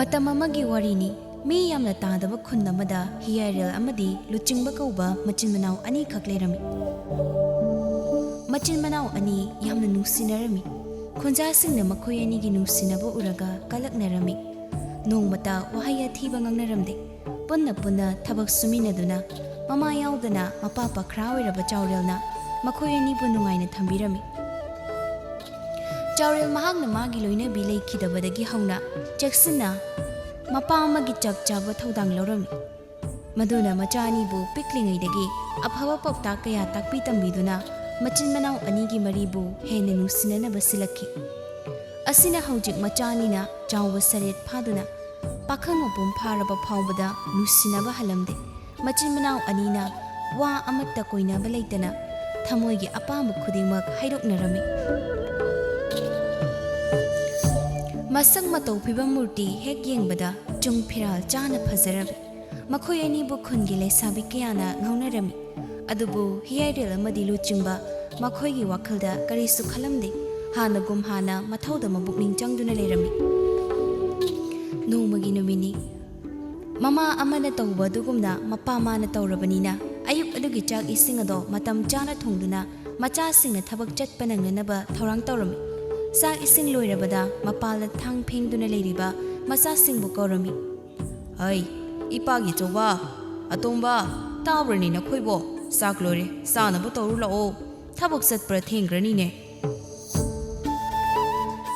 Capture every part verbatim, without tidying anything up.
ꯃꯇꯝ ꯑꯃꯒꯤ ꯋꯥꯔꯤꯅꯤ꯫ ꯃꯤ ꯌꯥꯝꯅ ꯇꯥꯗꯕ ꯈꯨꯟ ꯑꯃꯗ ꯍꯤꯌꯥꯏꯔꯦꯜ ꯑꯃꯗꯤ ꯂꯨꯆꯤꯡꯕ ꯀꯧꯕ ꯃꯆꯤꯟ ꯃꯅꯥꯎ ꯑꯅꯤꯈꯛ ꯂꯩꯔꯝꯃꯤ꯫ ꯃꯆꯤꯟ ꯃꯅꯥꯎ ꯑꯅꯤ ꯌꯥꯝꯅ ꯅꯨꯡꯁꯤꯅꯔꯝꯃꯤ꯫ ꯈꯨꯟꯖꯥꯁꯤꯡꯅ ꯃꯈꯣꯏ ꯑꯅꯤꯒꯤ ꯅꯨꯡꯁꯤꯅꯕ ꯎꯔꯒ ꯀꯂꯛꯅꯔꯝꯃꯤ꯫ ꯅꯣꯡꯃꯇ ꯋꯥꯍꯩ ꯑꯊꯤꯕ ꯉꯥꯡꯅꯔꯝꯗꯦ꯫ ꯄꯨꯟꯅ ꯄꯨꯟꯅ ꯊꯕꯛ ꯁꯨꯃꯤꯟꯅꯗꯨꯅ ꯃꯃꯥ ꯌꯥꯎꯗꯅ ꯃꯄꯥ ꯄꯈ꯭ꯔꯥ ꯑꯣꯏꯔꯕ ꯆꯥꯎꯔꯦꯜꯅ ꯃꯈꯣꯏ ꯑꯅꯤꯕꯨ ꯅꯨꯡꯉꯥꯏꯅ ꯊꯝꯕꯤꯔꯝꯃꯤ꯫ ꯆꯥꯎꯔꯦꯜ ꯃꯍꯥꯛꯅ ꯃꯥꯒꯤ ꯂꯣꯏꯅꯕꯤ ꯂꯩꯈꯤꯗꯕꯗꯒꯤ ꯍꯧꯅ ꯆꯦꯛꯁꯤꯟꯅ ꯃꯄꯥ ꯑꯃꯒꯤ ꯆꯞ ꯆꯥꯕ ꯊꯧꯗꯥꯡ ꯂꯧꯔꯝꯃꯤ꯫ ꯃꯗꯨꯅ ꯃꯆꯥ ꯑꯅꯤꯕꯨ ꯄꯤꯛꯂꯤꯉꯩꯗꯒꯤ ꯑꯐꯕ ꯄꯥꯎꯇꯥꯛ ꯀꯌꯥ ꯇꯥꯛꯄꯤ ꯇꯝꯕꯤꯗꯨꯅ ꯃꯆꯤꯟ ꯃꯅꯥꯎ ꯑꯅꯤꯒꯤ ꯃꯔꯤꯕꯨ ꯍꯦꯟꯅ ꯅꯨꯡꯁꯤꯅꯅꯕ ꯁꯤꯜꯂꯛꯈꯤ꯫ ꯑꯁꯤꯅ ꯍꯧꯖꯤꯛ ꯃꯆꯥ ꯑꯅꯤꯅ ꯆꯥꯎꯕ ꯁꯔꯦꯠ ꯐꯥꯗꯨꯅ ꯄꯥꯈꯪ ꯃꯄꯨꯡ ꯐꯥꯔꯕ ꯐꯥꯎꯕꯗ ꯅꯨꯡꯁꯤꯅꯕ ꯍꯜꯂꯝꯗꯦ꯫ ꯃꯆꯤꯟ ꯃꯅꯥꯎ ꯑꯅꯤꯅ ꯋꯥ ꯑꯃꯠꯇ ꯀꯣꯏꯅꯕ ꯂꯩꯇꯅ ꯊꯃꯣꯏꯒꯤ ꯑꯄꯥꯝꯕ ꯈꯨꯗꯤꯡꯃꯛ ꯍꯥꯏꯗꯣꯛꯅꯔꯝꯃꯤ꯫ ꯃꯁꯛ ꯃꯇꯧ ꯐꯤꯕꯝ ꯃꯨꯔꯇꯤ ꯍꯦꯛ ꯌꯦꯡꯕꯗ ꯆꯨꯡ ꯐꯤꯔꯥꯜ ꯆꯥꯅ ꯐꯖꯔꯝꯃꯤ꯫ ꯃꯈꯣꯏ ꯑꯅꯤꯕꯨ ꯈꯨꯟꯒꯤ ꯂꯩꯁꯥꯕꯤ ꯀꯌꯥꯅ ꯉꯥꯎꯅꯔꯝꯃꯤ꯫ ꯑꯗꯨꯕꯨ ꯍꯤꯌꯥꯏꯔꯦꯜ ꯑꯃꯗꯤ ꯂꯨꯆꯤꯡꯕ ꯃꯈꯣꯏꯒꯤ ꯋꯥꯈꯜꯗ ꯀꯔꯤꯁꯨ ꯈꯜꯂꯝꯗꯦ꯫ ꯍꯥꯟꯅꯒꯨꯝ ꯍꯥꯟꯅ ꯃꯊꯧꯗ ꯃꯕꯨꯛꯅꯤꯡ ꯆꯪꯗꯨꯅ ꯂꯩꯔꯝꯃꯤ꯫ ꯅꯣꯡꯃꯒꯤ ꯅꯨꯃꯤꯠꯅꯤ꯫ ꯃꯃꯥ ꯑꯃꯅ ꯇꯧꯕ ꯑꯗꯨꯒꯨꯝꯅ ꯃꯄꯥ ꯃꯥꯅ ꯇꯧꯔꯕꯅꯤꯅ ꯑꯌꯨꯛ ꯑꯗꯨꯒꯤ ꯆꯥꯛ ꯏꯁꯤꯡ ꯑꯗꯣ ꯃꯇꯝ ꯆꯥꯅ ꯊꯣꯡꯗꯨꯅ ꯃꯆꯥꯁꯤꯡꯅ ꯊꯕꯛ ꯆꯠꯄ ꯅꯪꯅꯅꯕ ꯊꯧꯔꯥꯡ ꯇꯧꯔꯝꯃꯤ꯫ ꯆꯥꯛ ꯏꯁꯤꯡ ꯂꯣꯏꯔꯕꯗ ꯃꯄꯥꯜꯗ ꯊꯥꯡ ꯐꯦꯡꯗꯨꯅ ꯂꯩꯔꯤꯕ ꯃꯆꯥꯁꯤꯡꯕꯨ ꯀꯧꯔꯝꯃꯤ꯫ "ꯍꯩ, ꯏꯄꯥꯒꯤ ꯆꯧꯕ, ꯑꯇꯣꯝꯕ, ꯇꯥꯕ꯭ꯔꯅꯦ ꯅꯈꯣꯏꯕꯣ? ꯆꯥꯛ ꯂꯣꯏꯔꯦ, ꯆꯥꯅꯕ ꯇꯧꯔꯨ ꯂꯥꯛꯑꯣ꯫ ꯊꯕꯛ ꯆꯠꯄ꯭ꯔꯥ ꯊꯦꯡꯈ꯭ꯔꯅꯤꯅꯦ꯫"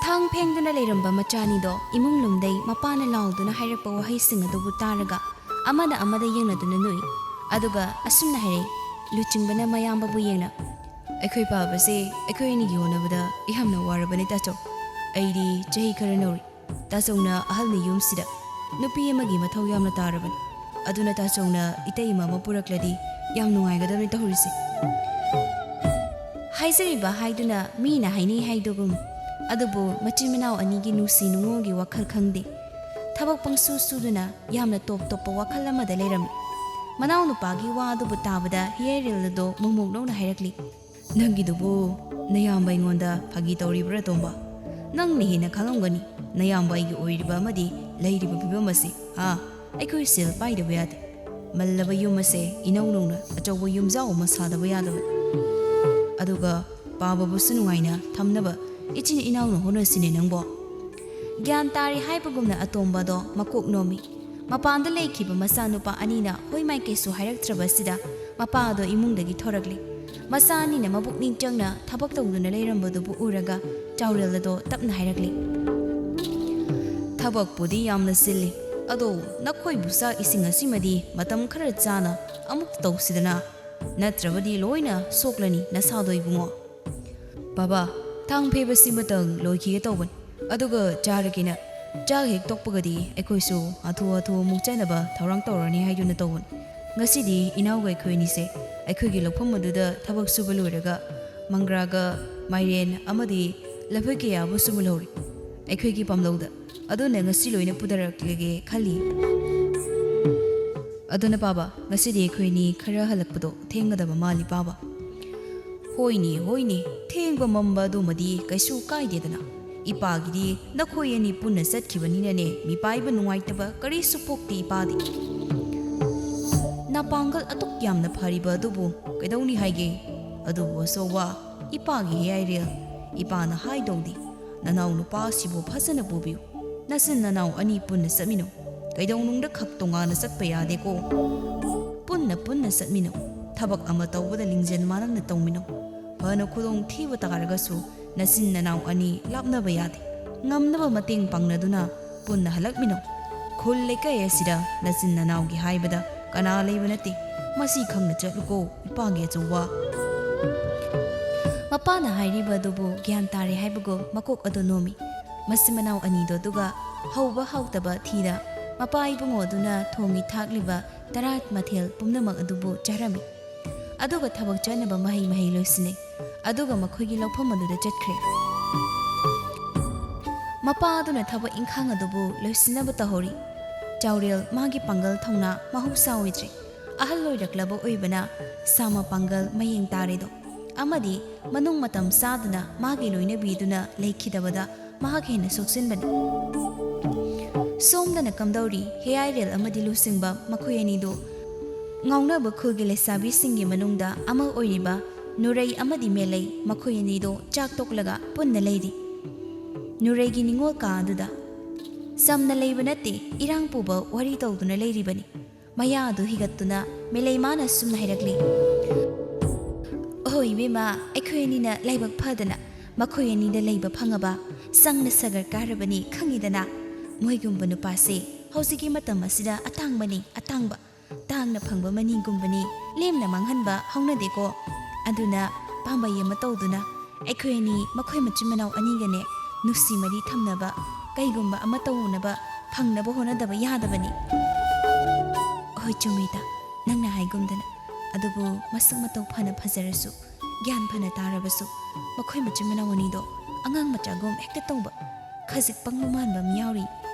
ꯊꯥꯡ ꯐꯦꯡꯗꯨꯅ ꯂꯩꯔꯝꯕ ꯃꯆꯥꯅꯤꯗꯣ ꯏꯃꯨꯡ ꯂꯣꯝꯗꯩ ꯃꯄꯥꯅ ꯂꯥꯎꯗꯨꯅ ꯍꯥꯏꯔꯛꯄ ꯋꯥꯍꯩꯁꯤꯡ ꯑꯗꯨꯕꯨ ꯇꯥꯔꯒ ꯑꯃꯅ ꯑꯃꯗ ꯌꯦꯡꯅꯗꯨꯅ ꯅꯣꯛꯏ꯫ ꯑꯗꯨꯒ ꯑꯁꯨꯝꯅ ꯍꯥꯏꯔꯛꯏ, ꯂꯨꯆꯤꯡꯕꯅ ꯃꯌꯥꯝꯕꯕꯨ ꯌꯦꯡꯅ, "ꯑꯩꯈꯣꯏ ꯄꯥꯕꯁꯦ ꯑꯩꯈꯣꯏ ꯑꯅꯤꯒꯤ ꯍꯣꯠꯅꯕꯗ ꯌꯥꯝꯅ ꯋꯥꯔꯕꯅꯤ ꯇꯥꯆꯧ꯫ ꯑꯩꯗꯤ ꯆꯍꯤ ꯈꯔ ꯅꯧꯔꯤ꯫ ꯇꯥꯆꯧꯅ ꯑꯍꯜꯅꯤ ꯌꯨꯝꯁꯤꯗ꯫ ꯅꯨꯄꯤ ꯑꯃꯒꯤ ꯃꯊꯧ ꯌꯥꯝꯅ ꯇꯥꯔꯕꯅꯤ꯫ ꯑꯗꯨꯅ ꯇꯥꯆꯧꯅ ꯏꯇꯩꯃ ꯑꯃ ꯄꯨꯔꯛꯂꯗꯤ ꯌꯥꯝ ꯅꯨꯡꯉꯥꯏꯒꯗꯕꯅꯤ ꯇꯧꯔꯤꯁꯦ꯫" ꯍꯥꯏꯖꯔꯤꯕ ꯍꯥꯏꯗꯨꯅ ꯃꯤꯅ ꯍꯥꯏꯅꯩ ꯍꯥꯏꯗꯨꯒꯨꯝ꯫ ꯑꯗꯨꯕꯨ ꯃꯆꯤꯟ ꯃꯅꯥꯎ ꯑꯅꯤꯒꯤ ꯅꯨꯡꯁꯤ ꯅꯨꯡꯉꯣꯜꯒꯤ ꯋꯥꯈꯜ ꯈꯪꯗꯦ꯫ ꯊꯕꯛ ꯄꯪꯁꯨ ꯁꯨꯗꯨꯅ ꯌꯥꯝꯅ ꯇꯣꯞ ꯇꯣꯞꯄ ꯋꯥꯈꯜ ꯑꯃꯗ ꯂꯩꯔꯝꯃꯤ꯫ ꯃꯅꯥꯎꯅꯨꯄꯥꯒꯤ ꯋꯥ ꯑꯗꯨꯕꯨ ꯇꯥꯕꯗ ꯍꯤꯌꯥꯏꯔꯦꯜ ꯑꯗꯣ ꯃꯣꯃꯣꯛ ꯅꯧꯅ ꯍꯥꯏꯔꯛꯂꯤ꯫ "ꯅꯪꯒꯤꯗꯨꯕꯨ ꯅꯌꯥꯝꯕ ꯑꯩꯉꯣꯟꯗ ꯐꯥꯒꯤ ꯇꯧꯔꯤꯕ꯭ꯔꯥ, ꯇꯣꯝꯕ? ꯅꯪꯅ ꯍꯦꯟꯅ ꯈꯪꯂꯝꯒꯅꯤ꯫ ꯅꯌꯥꯝꯕ ꯑꯩꯒꯤ ꯑꯣꯏꯔꯤꯕ ꯑꯃꯗꯤ ꯂꯩꯔꯤꯕ ꯐꯤꯕꯝ ꯑꯁꯤ, ꯍꯥ, ꯑꯩꯈꯣꯏ ꯁꯦꯜ ꯄꯥꯏꯗꯕ ꯌꯥꯗꯦ꯫ ꯃꯜꯂꯕ ꯌꯨꯝ ꯑꯁꯦ ꯏꯅꯧ ꯅꯧꯅ ꯑꯆꯧꯕ ꯌꯨꯝꯖꯥꯎ ꯑꯃ ꯁꯥꯗꯕ ꯌꯥꯗꯕ꯫ ꯑꯗꯨꯒ ꯄꯥꯕꯕꯨꯁꯨ ꯅꯨꯡꯉꯥꯏꯅ ꯊꯝꯅꯕ ꯏꯆꯤꯟ ꯏꯅꯥꯎꯅ ꯍꯣꯠꯅꯁꯤꯅꯦ ꯅꯪꯕꯣ꯫ ꯒ꯭ꯌꯥꯟ ꯇꯥꯔꯤ ꯍꯥꯏꯕꯒꯨꯝꯅ ꯑꯇꯣꯝꯕꯗꯣ ꯃꯀꯣꯛ ꯅꯣꯝꯃꯤ꯫ ꯃꯄꯥꯟꯗ ꯂꯩꯈꯤꯕ ꯃꯆꯥꯅꯨꯄꯥ ꯑꯅꯤꯅ ꯍꯣꯏ ꯃꯥꯏ ꯀꯩꯁꯨ ꯍꯥꯏꯔꯛꯇ꯭ꯔꯕꯁꯤꯗ ꯃꯄꯥ ꯑꯗꯣ ꯏꯃꯨꯡꯗꯒꯤ ꯊꯣꯔꯛꯂꯤ꯫ ꯃꯆꯥ ꯑꯅꯤꯅ ꯃꯕꯨꯛꯅꯤꯡ ꯆꯪꯅ ꯊꯕꯛ ꯇꯧꯗꯨꯅ ꯂꯩꯔꯝꯕꯗꯨꯕꯨ ꯎꯔꯒ ꯆꯥꯎꯔꯦꯜ ꯑꯗꯣ ꯇꯞꯅ ꯍꯥꯏꯔꯛꯂꯤ꯫ "ꯊꯕꯛꯄꯨꯗꯤ ꯌꯥꯝꯅ ꯆꯤꯜꯂꯤ, ꯑꯗꯣ ꯅꯈꯣꯏꯕꯨ ꯆꯥꯛ ꯏꯁꯤꯡ ꯑꯁꯤꯃꯗꯤ ꯃꯇꯝ ꯈꯔ ꯆꯥꯅ ꯑꯃꯨꯛ ꯇꯧꯁꯤꯗꯅ, ꯅꯠꯇ꯭ꯔꯕꯗꯤ ꯂꯣꯏꯅ ꯁꯣꯛꯂꯅꯤ ꯅꯁꯥꯗꯣ ꯏꯕꯨꯡꯉꯣ꯫" "ꯕꯥꯕꯥ, ꯊꯥꯡ ꯐꯦꯕꯁꯤꯃꯇꯪ ꯂꯣꯏꯈꯤꯒꯦ ꯇꯧꯕꯅꯤ, ꯑꯗꯨꯒ ꯆꯥꯔꯒꯦꯅ꯫ ꯆꯥꯛ ꯍꯦꯛ ꯇꯣꯛꯄꯒꯗꯤ ꯑꯩꯈꯣꯏꯁꯨ ꯍꯥꯊꯨ ꯍꯥꯊꯨ ꯑꯃꯨꯛ ꯆꯠꯅꯕ ꯊꯧꯔꯥꯡ ꯇꯧꯔꯅꯤ ꯍꯥꯏꯗꯨꯅ ꯇꯧꯕꯅꯤ꯫ ꯉꯁꯤꯗꯤ ꯏꯅꯥꯎꯒ ꯑꯩꯈꯣꯏ ꯑꯅꯤꯁꯦ ꯑꯩꯈꯣꯏꯒꯤ ꯂꯧꯐꯝ ꯑꯗꯨꯗ ꯊꯕꯛ ꯁꯨꯕ ꯂꯣꯏꯔꯒ ꯃꯪꯒ꯭ꯔꯥꯒ ꯃꯥꯏꯔꯦꯟ ꯑꯃꯗꯤ ꯂꯐꯣꯏ ꯀꯌꯥꯕꯨ ꯁꯨꯕ ꯂꯧꯔꯤ ꯑꯩꯈꯣꯏꯒꯤ ꯄꯥꯝꯂꯧꯗ꯫ ꯑꯗꯨꯅ ꯉꯁꯤ ꯂꯣꯏꯅ ꯄꯨꯊꯔꯛꯂꯒꯦ ꯈꯜꯂꯤ꯫ ꯑꯗꯨꯅ ꯄꯥꯕ, ꯉꯁꯤꯗꯤ ꯑꯩꯈꯣꯏ ꯑꯅꯤ ꯈꯔ ꯍꯜꯂꯛꯄꯗꯣ ꯊꯦꯡꯒꯗꯕ ꯃꯥꯜꯂꯤ ꯄꯥꯕ꯫" "ꯍꯣꯏꯅꯦ, ꯍꯣꯏꯅꯦ, ꯊꯦꯡꯕ ꯃꯝꯕ ꯑꯗꯨꯃꯗꯤ ꯀꯩꯁꯨ ꯀꯥꯏꯗꯦꯗꯅ꯫ ꯏꯄꯥꯒꯤꯗꯤ ꯅꯈꯣꯏ ꯑꯅꯤ ꯄꯨꯟꯅ ꯆꯠꯈꯤꯕꯅꯤꯅꯅꯦ, ꯃꯤꯄꯥꯏꯕ ꯅꯨꯡꯉꯥꯏꯇꯕ ꯀꯔꯤꯁꯨ ꯄꯣꯛꯇꯦ ꯏꯄꯥꯗꯤ꯫ ꯅꯄꯥꯡꯒꯜ ꯑꯗꯨꯛ ꯌꯥꯝꯅ ꯐꯔꯤꯕ ꯑꯗꯨꯕꯨ ꯀꯩꯗꯧꯅꯤ ꯍꯥꯏꯒꯦ? ꯑꯗꯨꯕꯨ ꯑꯁꯣꯛꯋꯥ, ꯏꯄꯥꯒꯤ ꯍꯦ ꯑꯥꯏꯔꯦꯜ, ꯏꯄꯥꯅ ꯍꯥꯏꯗꯧꯗꯤ, ꯅꯅꯥꯎ ꯅꯨꯄꯥ ꯑꯁꯤꯕꯨ ꯐꯖꯅ ꯄꯨꯕꯤꯌꯨ꯫ ꯅꯆꯤꯟ ꯅꯅꯥꯎ ꯑꯅꯤ ꯄꯨꯟꯅ ꯆꯠꯃꯤꯟꯅꯧ꯫ ꯀꯩꯗꯧꯅꯨꯡꯗ ꯈꯛ ꯇꯣꯉꯥꯟꯅ ꯆꯠꯄ ꯌꯥꯗꯦꯀꯣ꯫ ꯄꯨꯟꯅ ꯄꯨꯟꯅ ꯆꯠꯃꯤꯟꯅꯧ꯫ ꯊꯕꯛ ꯑꯃ ꯇꯧꯕꯗ ꯂꯤꯡꯖꯦꯜ ꯃꯥꯟꯅꯅ ꯇꯧꯃꯤꯟꯅꯧ꯫ ꯐꯅ ꯈꯨꯗꯣꯡ ꯊꯤꯕ ꯇꯥꯔꯒꯁꯨ ꯅꯆꯤꯟ ꯅꯅꯥꯎ ꯑꯅꯤ ꯂꯥꯞꯅꯕ ꯌꯥꯗꯦ꯫ ꯉꯝꯅꯕ ꯃꯇꯦꯡ ꯄꯥꯡꯅꯗꯨꯅ ꯄꯨꯟꯅ ꯍꯜꯂꯛꯃꯤꯟꯅꯧ꯫ ꯈꯨꯜ ꯂꯩꯀꯥꯏ ꯑꯁꯤꯗ ꯅꯆꯤꯟ ꯅꯅꯥꯎꯒꯤ ꯍꯥꯏꯕꯗ ꯀꯅꯥ ꯂꯩꯕ ꯅꯠꯇꯦ꯫ ꯃꯁꯤ ꯈꯪꯅ ꯆꯠꯂꯨꯀꯣ, ꯏꯄꯥꯒꯤ ꯑꯆꯧꯕ꯫" ꯃꯄꯥꯅ ꯍꯥꯏꯔꯤꯕ ꯑꯗꯨꯕꯨ ꯒ꯭ꯌꯥꯟ ꯇꯥꯔꯦ ꯍꯥꯏꯕꯒꯨꯝ ꯃꯀꯣꯛ ꯑꯗꯨ ꯅꯣꯝꯃꯤ꯫ ꯃꯆꯤꯟ ꯃꯅꯥꯎ ꯑꯅꯤꯗꯣ ꯑꯗꯨꯒ ꯍꯧꯕ ꯍꯧꯇꯕ ꯊꯤꯗ ꯃꯄꯥ ꯏꯕꯨꯡꯉꯣ ꯑꯗꯨꯅ ꯊꯣꯡꯉꯤ ꯊꯥꯛꯂꯤꯕ ꯇꯔꯥ ꯃꯊꯦꯜ ꯄꯨꯝꯅꯃꯛ ꯑꯗꯨꯕꯨ ꯆꯥꯔꯝꯃꯤ꯫ ꯑꯗꯨꯒ ꯊꯕꯛ ꯆꯠꯅꯕ ꯃꯍꯩ ꯃꯍꯩ ꯂꯣꯏꯁꯤꯟꯅꯩ꯫ ꯑꯗꯨꯒ ꯃꯈꯣꯏꯒꯤ ꯂꯧꯐꯝ ꯑꯗꯨꯗ ꯆꯠꯈ꯭ꯔꯦ꯫ ꯃꯄꯥ ꯑꯗꯨꯅ ꯊꯕꯛ ꯏꯪꯈꯥꯡ ꯑꯗꯨꯕꯨ ꯂꯣꯏꯁꯤꯟꯅꯕ ꯇꯧꯍꯧꯔꯤ꯫ ꯆꯥꯎꯔꯦꯜ ꯃꯥꯒꯤ ꯄꯥꯡꯒꯜ ꯊꯧꯅꯥ ꯃꯍꯧꯁꯥ ꯑꯣꯏꯗ꯭ꯔꯦ꯫ ꯑꯍꯜ ꯑꯣꯏꯔꯛꯂꯕ ꯑꯣꯏꯕꯅ ꯁꯥꯃ ꯄꯥꯡꯒꯜ ꯃꯌꯦꯡ ꯇꯥꯔꯦꯗꯣ꯫ ꯑꯃꯗꯤ ꯃꯅꯨꯡ ꯃꯇꯝ ꯆꯥꯗꯅ ꯃꯥꯒꯤ ꯂꯣꯏꯅꯕꯤꯗꯨꯅ ꯂꯩꯈꯤꯗꯕꯗ ꯃꯍꯥꯛ ꯍꯦꯟꯅ ꯁꯣꯛꯆꯤꯟꯕꯅꯤ꯫ ꯁꯣꯝꯗꯅ ꯀꯝꯗꯧꯔꯤ ꯍꯦꯌꯥꯏꯔꯦꯜ ꯑꯃꯗꯤ ꯂꯨꯆꯤꯡꯕ ꯃꯈꯣꯏ ꯑꯅꯤꯗꯨ ꯉꯥꯎꯅꯕ ꯈꯨꯜꯒꯤ ꯂꯩꯁꯥꯕꯤꯁꯤꯡꯒꯤ ꯃꯅꯨꯡꯗ ꯑꯃ ꯑꯣꯏꯔꯤꯕ ꯅꯨꯔꯩ ꯑꯃꯗꯤ ꯃꯦꯂꯩ ꯃꯈꯣꯏ ꯑꯅꯤꯗꯨ ꯆꯥꯛ ꯇꯣꯛꯂꯒ ꯄꯨꯟꯅ ꯂꯩꯔꯤ꯫ ꯅꯨꯔꯩꯒꯤ ꯅꯤꯉꯣꯜ ꯀꯥ ꯑꯗꯨꯗ ꯆꯝꯅ ꯂꯩꯕ ꯅꯠꯇꯦ, ꯏꯔꯥꯡ ꯄꯨꯕ ꯋꯥꯔꯤ ꯇꯧꯗꯨꯅ ꯂꯩꯔꯤꯕꯅꯤ꯫ ꯃꯌꯥ ꯑꯗꯨ ꯍꯤꯒꯠꯇꯨꯅ ꯃꯦꯂꯩꯃꯥꯅ ꯁꯨꯝꯅ ꯍꯥꯏꯔꯛꯂꯤ, "ꯑꯣꯍꯣ ꯏꯕꯦꯝꯃ, ꯑꯩꯈꯣꯏ ꯑꯅꯤꯅ ꯂꯥꯏꯕꯛ ꯐꯗꯅ ꯃꯈꯣꯏ ꯑꯅꯤꯗ ꯂꯩꯕ ꯐꯪꯉꯕ, ꯁꯪꯅ ꯁꯒꯔ ꯀꯥꯔꯕꯅꯤ ꯈꯪꯉꯤꯗꯅ꯫ ꯃꯣꯏꯒꯨꯝꯕ ꯅꯨꯄꯥꯁꯦ ꯍꯧꯖꯤꯛꯀꯤ ꯃꯇꯝ ꯑꯁꯤꯗ ꯑꯇꯥꯡꯕꯅꯤ, ꯑꯇꯥꯡꯕ꯫ ꯇꯥꯡꯅ ꯐꯪꯕ ꯃꯅꯤꯒꯨꯝꯕꯅꯤ, ꯂꯦꯝꯅ ꯃꯥꯡꯍꯟꯕ ꯍꯧꯅꯗꯦꯀꯣ꯫ ꯑꯗꯨꯅ ꯄꯥꯝꯕꯩ ꯑꯃ ꯇꯧꯗꯨꯅ ꯑꯩꯈꯣꯏ ꯑꯅꯤ ꯃꯈꯣꯏ ꯃꯆꯤꯟ ꯃꯅꯥꯎ ꯑꯅꯤꯒꯅꯦ ꯅꯨꯡꯁꯤ ꯃꯔꯤ ꯊꯝꯅꯕ, ꯀꯩꯒꯨꯝꯕ ꯑꯃ ꯇꯧꯅꯕ ꯐꯪꯅꯕ ꯍꯣꯠꯅꯗꯕ ꯌꯥꯗꯕꯅꯤ꯫" "ꯍꯣꯏ ꯆꯨꯝꯃꯤꯗ, ꯅꯪꯅ ꯍꯥꯏꯒꯨꯝꯗꯅ꯫ ꯑꯗꯨꯕꯨ ꯃꯁꯛ ꯃꯇꯧ ꯐꯅ ꯐꯖꯔꯁꯨ, ꯒ꯭ꯌꯥꯟ ꯐꯅ ꯇꯥꯔꯕꯁꯨ, ꯃꯈꯣꯏ ꯃꯆꯤꯟ ꯃꯅꯥꯎ ꯑꯅꯤꯗꯣ ꯑꯉꯥꯡ ꯃꯆꯥꯒꯨꯝ ꯍꯦꯛꯇ ꯇꯧꯕ, ꯈꯖꯤꯛ ꯄꯪꯕ ꯃꯥꯟꯕ ꯑꯃ ꯌꯥꯎꯔꯤ꯫